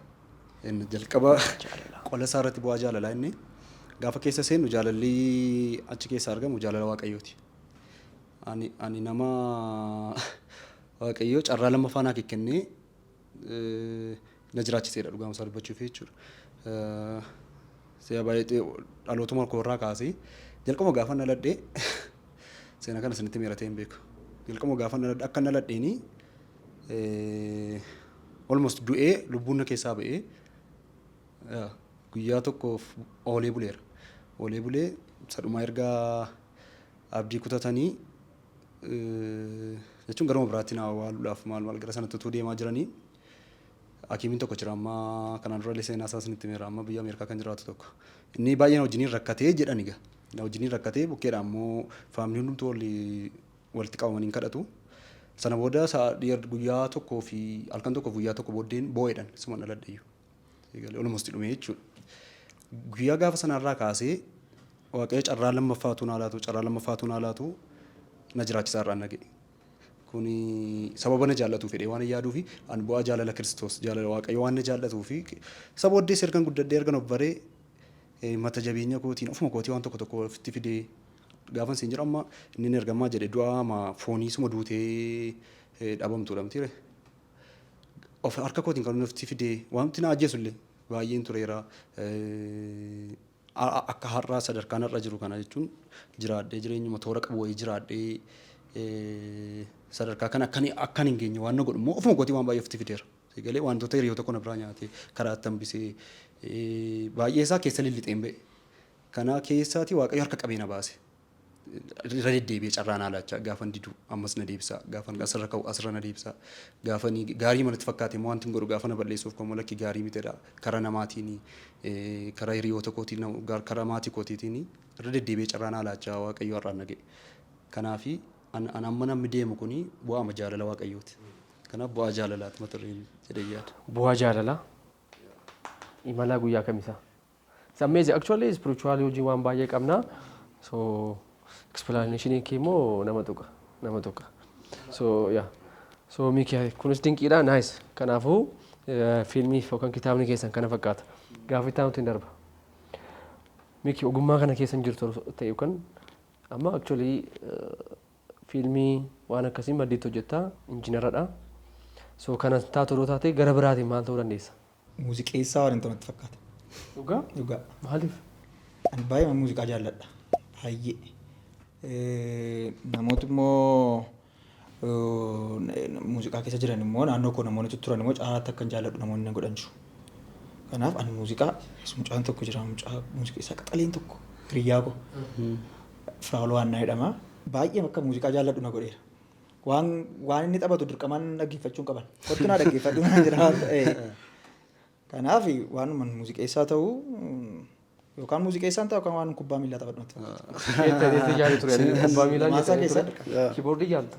C: Inni jalqaba qola isaa irratti bu'aa jaalalaa, inni gaafa keessa seennu jaalalli achi keessa argamu jaalala Waaqayyooti. Ani nama Waaqayyoo carraa lammaffaa naa kennee na jiraachiseedha, dhugaama isaa dubbachuuf jechuudha. Si'a baay'ee dhalootuma koo irraa kaasee jalqaba gaafa dhaladhee, seenaa kana isinitti miiratee hin beeku. Jalqaba gaafa dhaladhe akka dhaladheeni Almost du'ee lubbuun na keessaa ba'ee guyyaa tokkoof oolee buleera. Oolee bulee sadhumaa erga abdii kutatanii, jechuun garuma biraatti na awwaaluudhaaf maal maal gara sanatti utuu deemaa jiranii, hakiimiin tokko jira. Amma kanaan dura illee seenaa isaa isinitti himeera, amma biyya Ameerikaa kan jiraatu tokko. Inni baay'ee na wajjiniin rakkatee jedhan egaa. Na wajjiniin rakkatee bukkeedha ammoo family hundumtuu walitti qabamanii kadhatu. Sana booda guyyaa tokkoo fi halkan tokkoo fi guyyaa tokko booddeen boo'eedhaan suma dhaladheyyuu. Almost dhumee jechuudha. Guyyaa gaafa sanarraa kaasee Waaqayyo carraa lammaffaatu naa laatu, carraa lammaffaatu naa laatu, na jiraachisaa irraan na ga'e. Kuni sababa na jaallatu fedhee waan hin yaaduu fi ani bu'aa jaalala Kiristoos, jaalala Waaqayyo waan na jaallatuu fi isa booddees ergan guddadhee, ergan of baree, mata jabeenya kootiin ofuma kootii waan tokko tokko ofitti fidee gaafan siin jedhu, amma inni ergamaa jedhe du'aa ma foonii suma duutee dhabamtuudha mitiire. Of harka kootiin kan ofitti fidee wanti na ajjeesu illee baay'een tureera. Akka har'aa sadarkaan har'a jiru kana jechuun jiraadhee, jireenyuma toora qabu wayii jiraadhee sadarkaa kana akkan hin geenye waan na godhu immoo ofuma kootii waan baay'ee ofitti fideera. Galee wantoota hiriyoota koo na biraa nyaatee karaa itti hambisee baay'ee isaa keessa lillixeen ba'e. Kana keessaatii Waaqayyo harka qabee na baase. Irra deddeebi'ee carraa naa laachaa, gaafan didu ammas na deebisa, gaafan asirra ka'u asirra na deebisa, gaafan gaarii manatti fakkaate immoo wanti hin godhu gaafa na balleessuuf kan lakki gaarii mitedha, karaa namaatiin, karaa hiriyoota kootiin, karaa maatii kootiitiin irra deddeebi'ee carraa naa laachaa Waaqayyo har'aan na ga'e. Kanaafi an amma namni deemu kuni bu'aama jaalala Waaqayyooti. Kanaaf bu'aa jaalalaati mata dureen jedhee yaada.
B: Bu'aa jaalalaa imalaa guyyaa kamisaa. It's amazing. Actually, spiritual hojii waan baay'ee qabna. So explanation kee immoo nama tuqa. Nama tuqa. So yeah. So Miki, kunis dinqiidha. Nice. Kanaafuu fiilmii yookaan kitaabni keessan kana fakkaata. Gaafa itti aanutti hin darba. Miki, ogummaa kana keessa hin jirtu ta'e yookaan amma actually fiilmii waan akkasii maddiitti hojjettaa, injiinaradha. So kana taatu yeroo taate gara biraatiin maal ta'uu dandeessa?
A: Muuziqeessaa waan hin ta'u natti fakkaata.
B: Dhugaa?
A: Dhugaa.
B: Maaliif?
A: Ani baay'ee muuziqaa jaalladha. Baay'ee. Namooti immoo muuziqaa keessa jiran immoo, naannoo koo namoonni tutturan immoo, caalaatti akkan jaalladhu namoonni na godhan jiru. Kanaaf ani muuziqaa, mucaan tokko jira, mucaa muuziqeessaa qaxaleen tokko, hiriyyaa koo. Firaa'ol Waannaa jedhama. Baay'ee akka muuziqaa jaalladhu na godheera. Waan inni taphatu dirqamaan dhaggeeffachuu hin qaban. Kottu naa dhaggeeffadhu naan jedha waan ta'eef. Kanaaf waanuma muuziqeessaa ta'uu yookaan muuziqeessaan ta'u yookaan waan kubbaa miillaa taphadhu natti fakkaata.
B: Eetta yaadu ture kubbaa miilaa
A: Maasaa
B: jettanii
A: keessaa
B: ture.
A: dirqama.
B: Kiiboordii jaalta?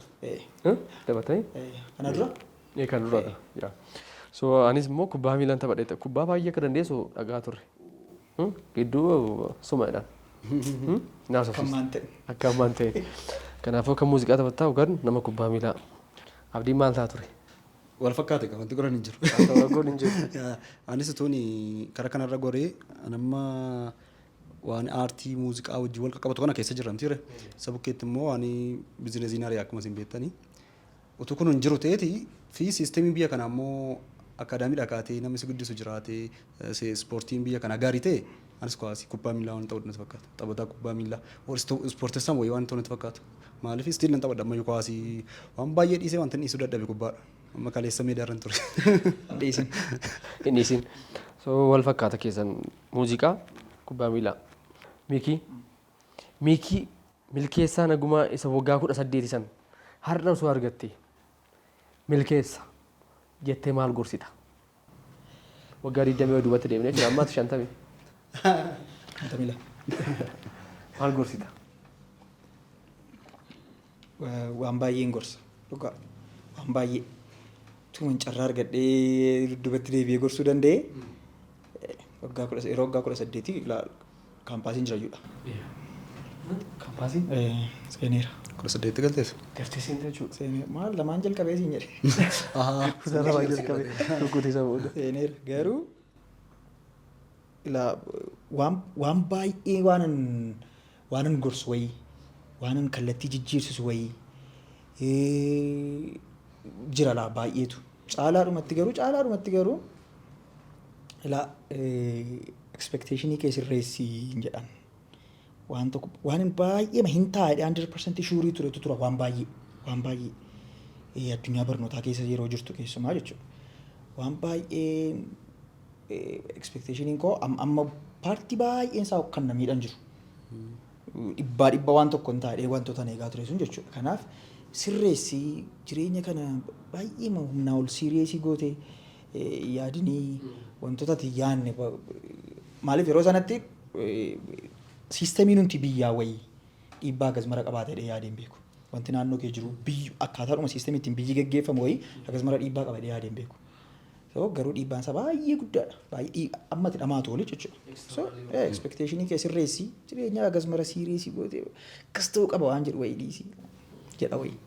B: Taphatanii?
A: Kana dura.
B: Kan duraadha. Yaa. So anis immoo kubbaa miilaan taphadhe. Kubbaa baay'ee akka dandeessu dhagaa turre. Gidduu suma jedhaan. Naasofsiista.
A: Kan maan ta'e.
B: Akka ammaan ta'e. Kanaafuu akka muuziqaa taphattaa yookaan nama kubbaa miilaa. Abdiin maal ta'a ture?
C: Wal fakkaate qaba, wanti godhan hin jiru.
B: Rakkoon hin jiru.
C: Anis utuun karaa kanarra goree, an amma waan aartii muuziqaa wajjin wal qaqqabatu kana keessa jirra mitiire. Isa bukkeetti immoo waan biizinesiin ari'a akkuma isin beektanii. Utuu kun hin jiru ta'eeti fi siistemiin biyya kanaa immoo akaadaamiidha kaatee namni si guddisu jiraatee, ispoortiin biyya kanaa gaarii ta'e, anis kuwaasii kubbaa miillaa waan ta'u natti fakkaata. Taphataa kubbaa miillaa ispoortessaan wayii waan ta'u natti fakkaata. Maaliif still nan taphadha ammayyuu kuwaasii, waan baay'ee dhiisee wanta inni dhiisuu dadhabe kubbaadha. Amma kaleessa meedaa irra hin ture.
A: Dhiisin.
B: Hin dhiisin. So wal fakkaata keessan, muuziqaa, kubbaa miilaa. Miikii. Miikii, Milkeessaa Nagumaa isa waggaa 18 san har'a osoo argatte, milkeessa jettee maal gorsita? Waggaa 20 duubatti deemnee jechuudha. Ammaatti 50.
A: 52.
B: Maal gorsita?
A: Waan baay'een gorsa. Dhugaa. Waan baay'ee. Tuman carraa argadhee dudduubatti deebi'ee gorsuu danda'e. Waggaa kudha yeroo waggaa 18 kaampaasiin jira jechuudha.
B: Kaampaasii?
A: Seeneera.
C: 18tti galtees?
B: Daftee seente jechuudha.
A: Seeneera. Maal, lamaan jalqabee siin jedhe.
B: Kutaa lamaan jalqabe. Tokkotti isa booda.
A: Seeneera. Garuu ilaa waan baay'ee waanan gorsu wayii, waanan kallattii jijjiirsisu wayii jira laa baay'eetu. Caalaadhumatti garuu ilaa expectationii kee sirreessii hin jedhan. Waan tokko waan baay'ee hin taa'e 100% sure turetu tura, waan baay'ee. Addunyaa barnootaa keessa yeroo jirtu keessumaa jechuudha. Waan baay'ee expectationiin koo amma partii baay'een isaa kan na miidhan jiru. Dhibbaa dhibba waan tokko hin taane wantoota ani eegaa ture sun jechuudha. Kanaaf sirreessii, jireenya kana baay'ee humnaa ol serious gootee yaadinii wantoota ati yaadne, maaliif yeroo sanatti systemiin nuti biyyaa wayii dhiibbaa akkas mara qabaatee yaadeen beeku. Wanti naannoo kee jiru biyyi akkaataadhuma systemii ittiin biyyi geggeeffamu wayii akkas mara dhiibbaa qaba yaadeen beeku. So garuu dhiibbaan isaa baay'ee guddaadha. Baay'ee amma itti dhamaatu oli jechuudha. So expectationii kee sirreessii, jireenya akkas mara serious gootee akkas ta'uu qaba waan jedhu wayii dhiisii jedha wayii.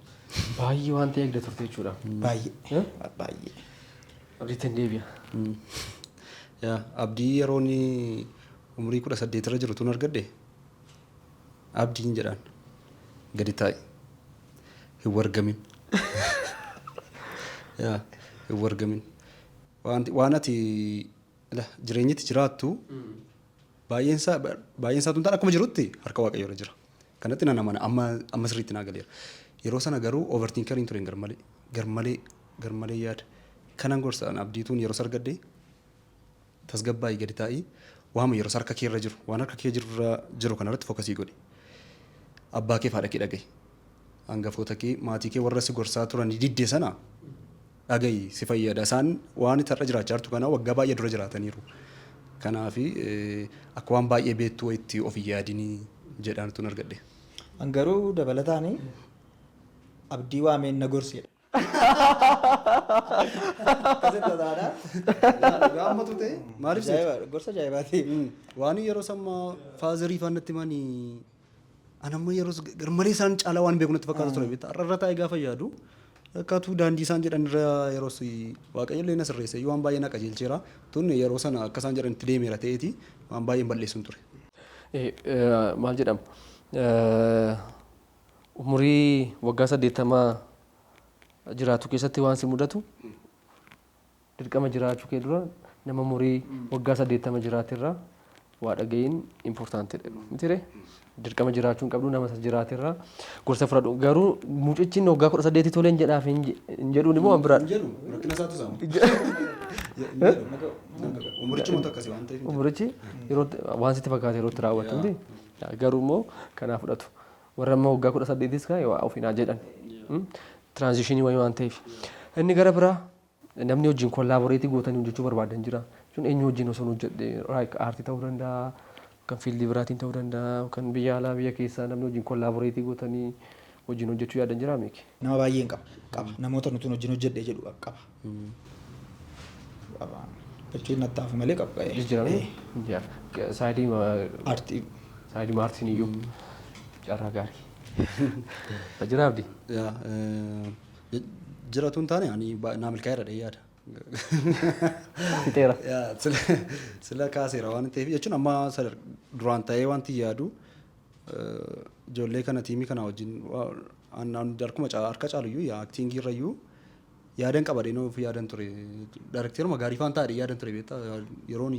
B: Baay'ee waan ta'e eegda turte jechuudha.
A: Baay'ee. Baay'ee.
B: Abdiitti hin deebi'a.
C: Yaa, Abdii yeroon umurii 18 irra jiru tun argadhe, abdiin jedhaan gadi taa'i, hin wargamin, yaa hin wargamin, waan ati jireenyitti jiraattu baay'een isaa tun ta'an akkuma jirutti harka Waaqayyoo irra jira. Kanatti nan amana, amma amma sirriitti naa galeera. Yeroo sana garuu overthinkeriin ture, garmalee garmalee garmalee yaada. Kanan gorsaan abdiituun yeroo argadhe, tasgabbaa'ii gadi taa'ii, waama yeroo harka kee irra jiru, waan harka kee jiru kanarratti focus godhi. Abbaa kee fi haadha kee dhagahi. Hangafoota kee, maatii kee warra si gorsaa turan diddee sana dhagahi, si fayyada. Isaan waan itti har'a jiraachaa jirtu kana waggaa baay'ee dura jiraataniiru. Kanaafi akka waan baay'ee beektuu itti of hin yaadinii jedhaan tun argadhe.
A: An garuu dabalataan abdii waameen na gorseedha. Akkasitti taataadha.
C: Dhugaa ammatu ta'e maaliif seeta?
A: Ajaa'iba, gorsa ajaa'ibaati.
C: Waan yeroo sammaa fatherii faan natti himanii, an amma yeroo garmalee isaan caalaa waan beeku natti fakkaata ture, beektaa? Har'a irra taa'ee gaafa yaadu, akkaatu daandii isaan jedhan irra yeroo Waaqayyo illee na sirreesse waan baay'ee na qajeelcheera. Tun yeroo sana akka isaan jedhan itti deemeera ta'eeti waan baay'een balleessuun ture.
B: Maal jedhama? Umurii waggaa 80 jiraatu keessatti waan si mudatu dirqama jiraachuu kee dura nama umurii waggaa 80 jiraatirraa waa dhaga'iin importantidha. Mitiree, dirqama jiraachuu hin qabdu, nama isa jiraatirraa gorsa fudhadhu. Garuu mucichi inni waggaa 18 toleen jedhaaf hin jedhuun immoo waan biraadha.
C: Hin jedhu, rakkina isaatu saama. Umurichi mata akkasii waan ta'eef.
B: Umurichi yeroo waan sitti fakkaate yeroo itti raawwatu miti. Garuu immoo kanaa fudhatu. Warra amma waggaa 18s kaa yoo ofiin haa jedhan. Transitionii wayii waan ta'eef. Inni gara biraa, namni wajjin collaborate gootanii hojjechuu barbaadan jira. Jechuun eenyu wajjin osoo hojjedhe, like aartii ta'uu danda'a, kan fieldii biraatiin ta'uu danda'a, kan biyya alaa, biyya keessaa, namni wajjin collaborate gootanii wajjin hojjechuu yaadan jira, Meeki?
A: Nama baay'een qaba. Qaba. Namoota nuti wajjin hojjedhe jedhu qaba. Qaba. Jechuun nattaafu malee qaba.
B: Jijjiiramni? Sideii
A: Aartii.
B: Sideii aartiin iyyuu carraa gaarii. Jira, Abdii?
C: Yaa, jiratu hin taane ani naa milkaa'eera dhee yaada.
B: Fixeera.
C: Yaa, sila kaaseera waan ta'eef, jechuun amma duraan ta'ee wanti yaadu ijoollee kana, teamii kana wajjin harkuma harka caaluyyuu yaa actingii irrayyuu yaadan qaba dheenoo of yaadan ture. Directoruma gaarii faan taa'ee yaadan ture, beektaa? Yeroon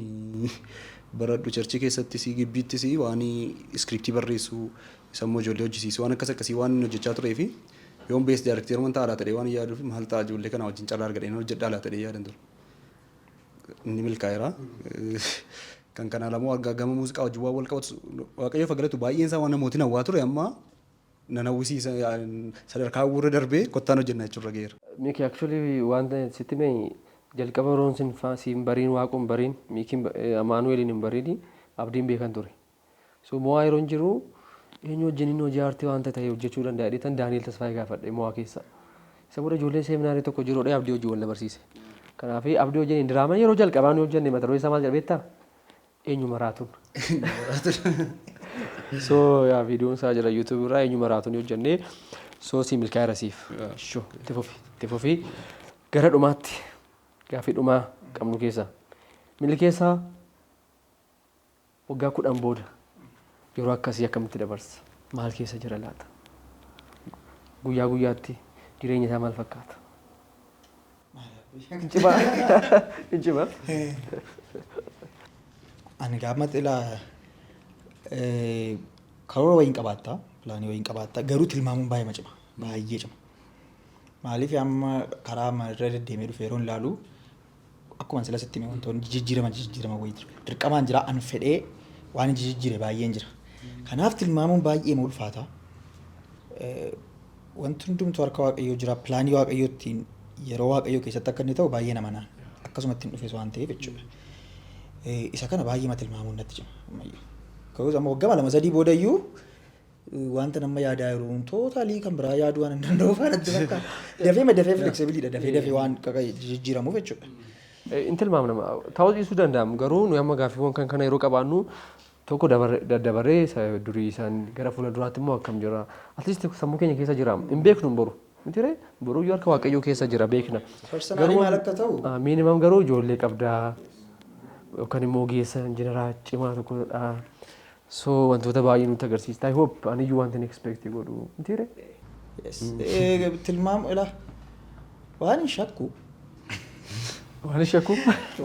C: baradhu churchii keessattis gibbiittis waan scriptii barreessuu, isa immoo ijoollee hojjisiisuu, waan akkas akkasii waan inni hojjechaa turee fi yoon bees directoruma ta'a laata waan yaaduuf, maal ta'a ijoollee kana wajjin carraa argadheen hojjedhaa laata yaadan ture. Inni milkaa'eera. Kan kana lamoo gama muuziqaa wajjin waan wal qabatu, Waaqayyo galatu, baay'een isaa waan namootiin hawwaa ture amma nan hawwisiisa, sadarkaa hawwuurra darbee kottaan hojjennaa jechuurra ga'eera.
B: Miki, actually waan sitti mee jalqaba yeroon sin siin bariin, waaqoon bariin, Miikiin Amaanu'eeliin hin bariini, Abdiin beekan ture. So mo'aa yeroon jiru eenyu wajjin inni hojii aartii waan ta'e hojjechuu danda'a jedhee Daani'el Tasfaayee gaafadhe mo'aa keessa. Isa booda ijoolleen seminaarii tokko jiruudha, Abdii hojii wal na barsiise. Kanaaf Abdii wajjin diraamaa yeroo jalqabaa nu hojjenne mata dureen isaa maal jedha beektaa? Eenyu maraatuun. So yaa, viidiyoon isaa jira YouTube irraa, eenyu maraatuun hojjennee. So si milkaa'eera siif. Sho itti fufi, itti fufi. Gara dhumaatti gaaffii dhumaa qabnu keessa, milkeessaa waggaa 10 booda yeroo akkasii akkamitti dabarsa? Maal keessa jira laata? Guyyaa guyyaatti jireenya isaa maal fakkaata? Hin cimaa? Hin cimaa?
A: Ani gaafa ilaa karoora wayiin qabaatta, planii wayiin qabaatta, garuu tilmaamuun baay'ee cima, baay'ee cima. Maaliif, amma karaa amma irra deddeemee dhufe yeroo ilaalu, akkuma sila sitti hime, wantoonni jijjiiraman jijjiiraman wayii jiru. Dirqamaan jira, an fedhee waan hin jijjiire baay'een jira. Kanaaf tilmaamuun baay'ee ulfaata. Wanti hundumtuu harka Waaqayyoo jira. Plan Waaqayyoo ittiin yeroo Waaqayyoo keessatti akka inni ta'u baay'ee nama naan. Akkasuma ittiin dhufes waan ta'eef jechuudha. Isa kana baay'ee ma tilmaamuun natti cima ammayyuu. Ka'us amma waggaa 2-3 boodayyuu wanta nama yaadaa jiru totally kan biraa yaaduu waan hin danda'u natti fakkaata. Dafee ma dafee flexible dha, dafee dafee waan jijjiiramuuf jechuudha.
B: In tilmaamna, ta'uu dhiisuu danda'amu, garuu nuyi amma gaaffiiwwan kan kana yeroo qabaannu tokko daddabaree durii isaan gara fuula duraatti immoo akkam jira, at least sammuu keenya keessa jira, hin beeknu boru miti ree, boruu iyyuu harka Waaqayyoo keessa jira, beekna.
A: Personally maal akka ta'u.
B: Minimum garuu ijoollee qabdaa yookaan immoo ogeessa injiinaraa cimaa tokkodha. So wantoota baay'ee nutti agarsiista. I hope aniyyuu wanta hin expect godhu miti ree.
A: Tilmaamu ilaa waan hin shakku.
B: Waan hin shakku.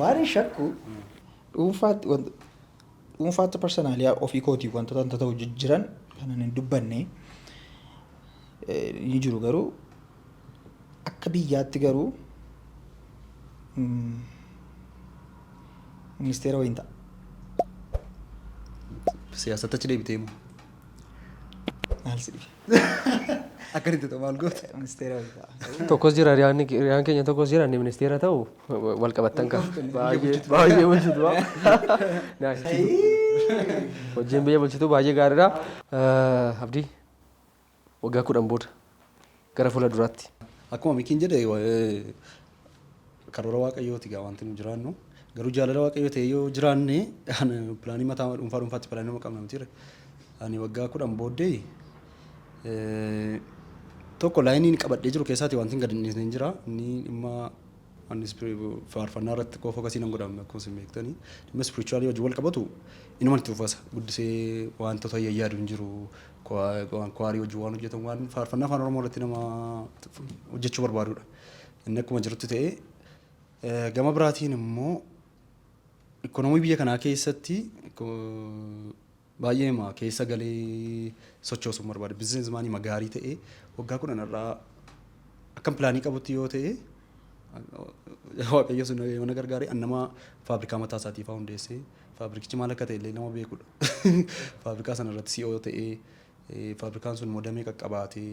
A: Waan hin shakku, dhuunfaatti dhuunfaatti personally ofii kootii wantoota wanta ta'u jijjiiran kan hin dubbanne ni jiru, garuu akka biyyaatti garuu ministeera wayiin ta'a.
C: Siyaasatti achi deebitee moo?
A: Maal si dhibe?
C: Akka inni ta'u maal goota?
A: Ministeera wayii ta'a.
B: Tokkos jira, hiriyaan keenya tokkos jira, inni ministeera ta'u wal qabattan kan baay'ee baay'ee bulchitu. Hojiin biyya bulchitu baay'ee gaariidha. Abdii, waggaa 10 booda gara fuula duraatti.
C: Akkuma Mikiin jedhe, karoora Waaqayyooti gaa wanti nu jiraannu. Garuu jaalala Waaqayyoo ta'e yoo jiraanne, plan mataa dhuunfaa dhuunfaatti plan nama qabna miti. Ani waggaa 10 booddee tokko line qabadhee jiru keessaati wanti gadi hin dhiisne hin jira. Inni dhimma ani faarfannaa irratti koo focus nan godhame, akkuma isin beektanii. Dhimma spiritual wajjin wal qabatu inuma itti fufasa. Guddisee wantoota yaadu hin jiru. Waan choir wajjin waan hojjetamu, waan faarfannaa Afaan Oromoo irratti nama hojjechuu barbaadudha. Inni akkuma jirutti ta'ee, gama biraatiin immoo ikoonoomii biyya kanaa keessatti baay'ee keessa galee sochoosuun barbaada. Businessman gaarii ta'ee waggaa 10 irraa akkam plan qabutti yoo ta'e, Waaqayyo sun yoo na gargaare, an nama faabrikaa mataa isaatii fa'aa hundeessee, faabrikichi maal akka ta'e illee nama beekudha. Faabrikaa sana irratti CEO ta'ee, faabrikaan sun immoo damee qaqqabaatee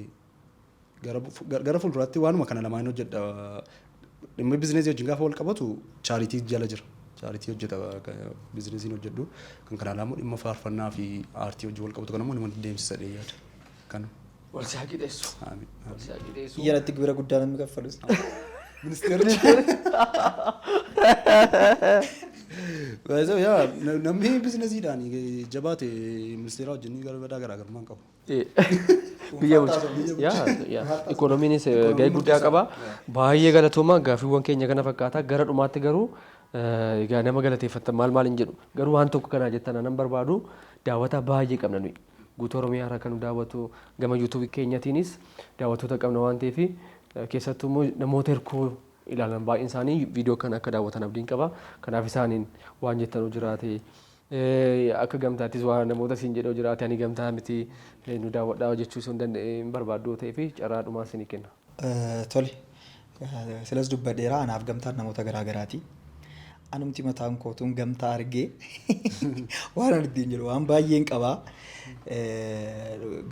C: gara fuulduraatti waanuma kana lamaan hojjedha. Dhimma business wajjin gaafa wal qabatu charity jala jira. Charity hojjeta businessiin hojjedhu. Kan kanaa immoo dhimma faarfannaa fi aartii wajjin wal qabatu kan immoo nama deemsisa yaada. Kana.
B: Wal si haa qixeessu.
C: Amiin.
B: Wal si haa qixeessu.
A: Biyya irratti gibira guddaa namni kaffalus.
C: Ministeerri. Yaa, namni businessiidhaan jabaate ministeera wajjin gara badaa garaagarummaa hin qabu.
B: Biyya bulchu. Yaa, ikoonomiinis gahee guddaa qaba. Baay'ee galatooma, gaaffiiwwan keenya kana fakkaata. Gara dhumaatti garuu egaa nama galateeffattan maal maal hin jedhu. Garuu waan tokko kanaa jettan nan barbaadu, daawwataa baay'ee qabna nuyi. Guutuu Oromiyaa irraa kan nu daawwatu, gama YouTube keenyatiinis daawwattoota qabna waan ta'eef, keessattuu immoo namoota hirkoo ilaalan baay'een isaanii viidiyoo kana akka daawwatan abdiin qaba. Kanaaf isaaniin waan jettan jiraate, akka gamtaattis waan namoota siin jedhee jiraate, ani gamtaa miti, nu daawwadhaa jechuu sun hin barbaaddu ta'ee fi carraa dhumaa isinii kenna.
A: Tole. Silas dubbadheera, anaaf gamtaan namoota garaa garaati. Anumti mataan kootuun gamtaa argee waan ani ittiin jedhu waan baay'een qabaa.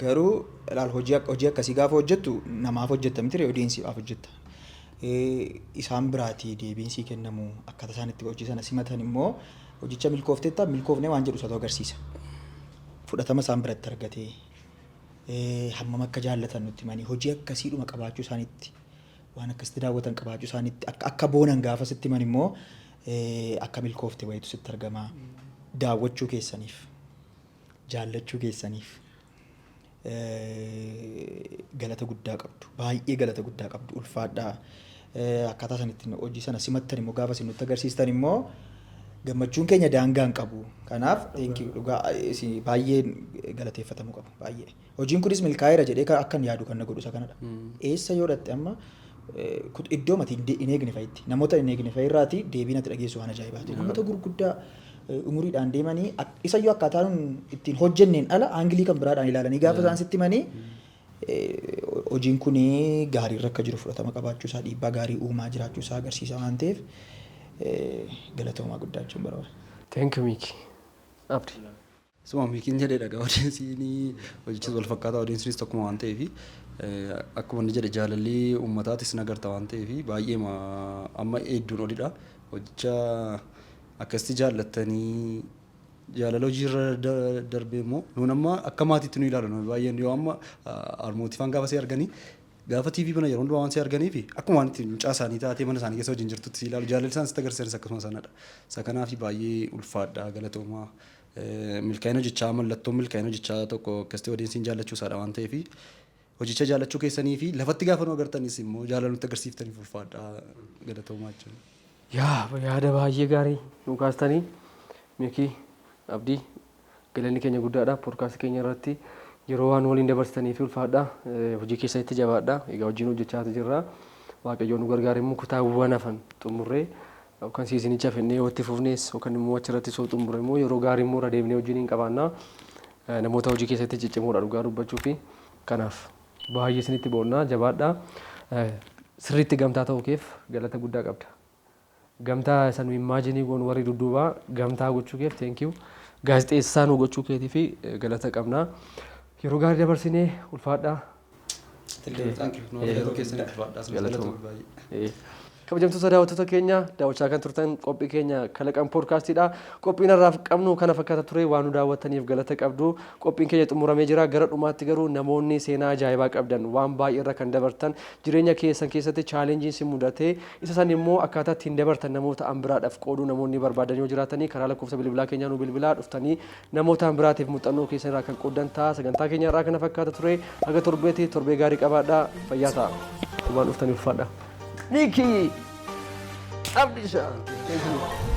A: Garuu ilaal, hojii akkasii gaafa hojjettu namaaf hojjetta miti, audienceiidhaaf hojjetta. Isaan biraatii deebiin sii kennamu, akkaataa isaan itti hojii sana simatan immoo hojicha milkoofteetta milkoofnee waan jedhu isatu agarsiisa. Fudhatama isaan biratti argatee, hammam akka jaallatan nutti himanii, hojii akkasiidhuma qabaachuu isaaniitti, waan akkasitti daawwatan qabaachuu isaaniitti akka boonan gaafa sitti himan immoo akka milkoofte wayitu sitti argama. Daawwachuu keessaniif, jaallachuu keessaniif galata guddaa qabdu. Baay'ee galata guddaa qabdu, ulfaadhaa. Akkaataa san ittiin hojii sana simattan immoo, gaafa isin nutti agarsiistan immoo gammachuun keenya daangaa hin qabu. Kanaaf thank you, dhugaa isin baay'ee galateeffatamuu qabu, baay'ee. Hojiin kunis milkaa'eera jedhee akkan yaadu kan na godhu isa kanadha. Eessa yoo dhatte amma iddoo mati hin eegne fa'itti, namoota hin eegne fa'irraati deebiin ati dhageessu waan ajaa'ibaati. Namoota gurguddaa umuriidhaan deemanii isayyuu akkaataa nun ittiin hojjenneen ala angle kan biraadhaan ilaalanii gaafa isaan sitti himanii Hojiin kun gaarii irra akka jiru, fudhatama qabaachuu isaa, dhiibbaa gaarii uumaa jiraachuu isaa agarsiisa waan ta'eef, galatoomaa guddaa jechuun barbaada.
B: Thank you, Miki. Abdi.
C: Suma Miikiin jedhee dhagaa, audienceiin hojichis wal fakkaataa, audienceiinis tokkuma waan ta'eef, akkuma inni jedhe jaalalli uummataatis nagarta waan ta'eef, baay'ee amma hedduun olidha. Hojicha akkasitti jaallattanii, jaalala hojiirra darbee immoo nuun amma akka maatiitti nu ilaalu. Nuyi baay'een yoo amma harmootifaan gaafa si arganii, gaafa TV bana yeroo hundumaa waan si arganii fi akkuma waan itti mucaa isaanii taatee mana isaanii keessa wajjin jirtutti si ilaalu. Jaalalli isaan sitti agarsiisanis akkasuma sanadha. Isa kanaaf baay'ee ulfaadha, galatoomaa. Milkaa'ina hojichaa, mallattoon milkaa'ina hojichaa tokko akkasitti audienceiin jaallachuu isaadha waan ta'eef, hojicha jaallachuu keessanii fi lafatti gaafa nu agartanis immoo jaalala nutti agarsiiftaniif ulfaadha, galatoomaa jechuudha.
B: Yaa, yaada baay'ee gaarii nu kaastanii, Mikii, Abdii, galanni keenya guddaadha. Podcastii keenya irratti yeroo waan waliin dabarsitanii fi ulfaadha. Hojii keessanitti jabaadha. Egaa hojiin hojjechaa jirra. Waaqayyoon nu gargaare immoo kutaawwan hafan xumurree, yookaan seasonicha fennee yoo itti fufnees, yookaan immoo achirratti soo xumurre immoo, yeroo gaarii immoo irra deemnee hojiin hin qabaanna. Namoota hojii keessatti ciccimoodha dhugaa dubbachuu fi kanaaf baay'ee isinitti boonnaa, jabaadha. Sirriitti gamtaa ta'uu keef galata guddaa qabda. Gamtaa isa nu imagine goonu warri dudduubaa gamtaa gochuu keef thank you. Gaazexeessaa nu gochuu keetii fi galata qabna. Yeroo gaarii dabarsinee, ulfaadha.
C: Thank you. Yeroo keessaniif ulfaadha.
B: Galatooma. Baay'ee. Kabajamtoota daawwattoota keenya, daawwachaa kan turtan qophii keenya Kalaqan Podcastiidha. Qophiin har'aaf qabnu kana fakkaata ture. Waan nu daawwattaniif galata qabdu. Qophiin keenya xumuramee jira. Gara dhumaatti garuu namoonni seenaa ajaa'ibaa qabdan, waan baay'ee irra kan dabartan, jireenya keessan keessatti challengeiin si mudatee isa san immoo akkaataa ittiin dabartan namoota an biraadhaaf qooduu namoonni barbaadan yoo jiraatanii, karaa lakkoofsa bilbilaa keenyaa nu bilbilaa, dhuftanii namoota an biraatiif muuxannoo keessan irraa kan qooddan ta'a. Sagantaa keenya irraa kana fakkaata ture. Haga torbeetti torbee gaarii qabaadhaa. Fayyaa ta'a. Waan dhuftaniif ulfaadha. Miki! Abdisha! Thank you.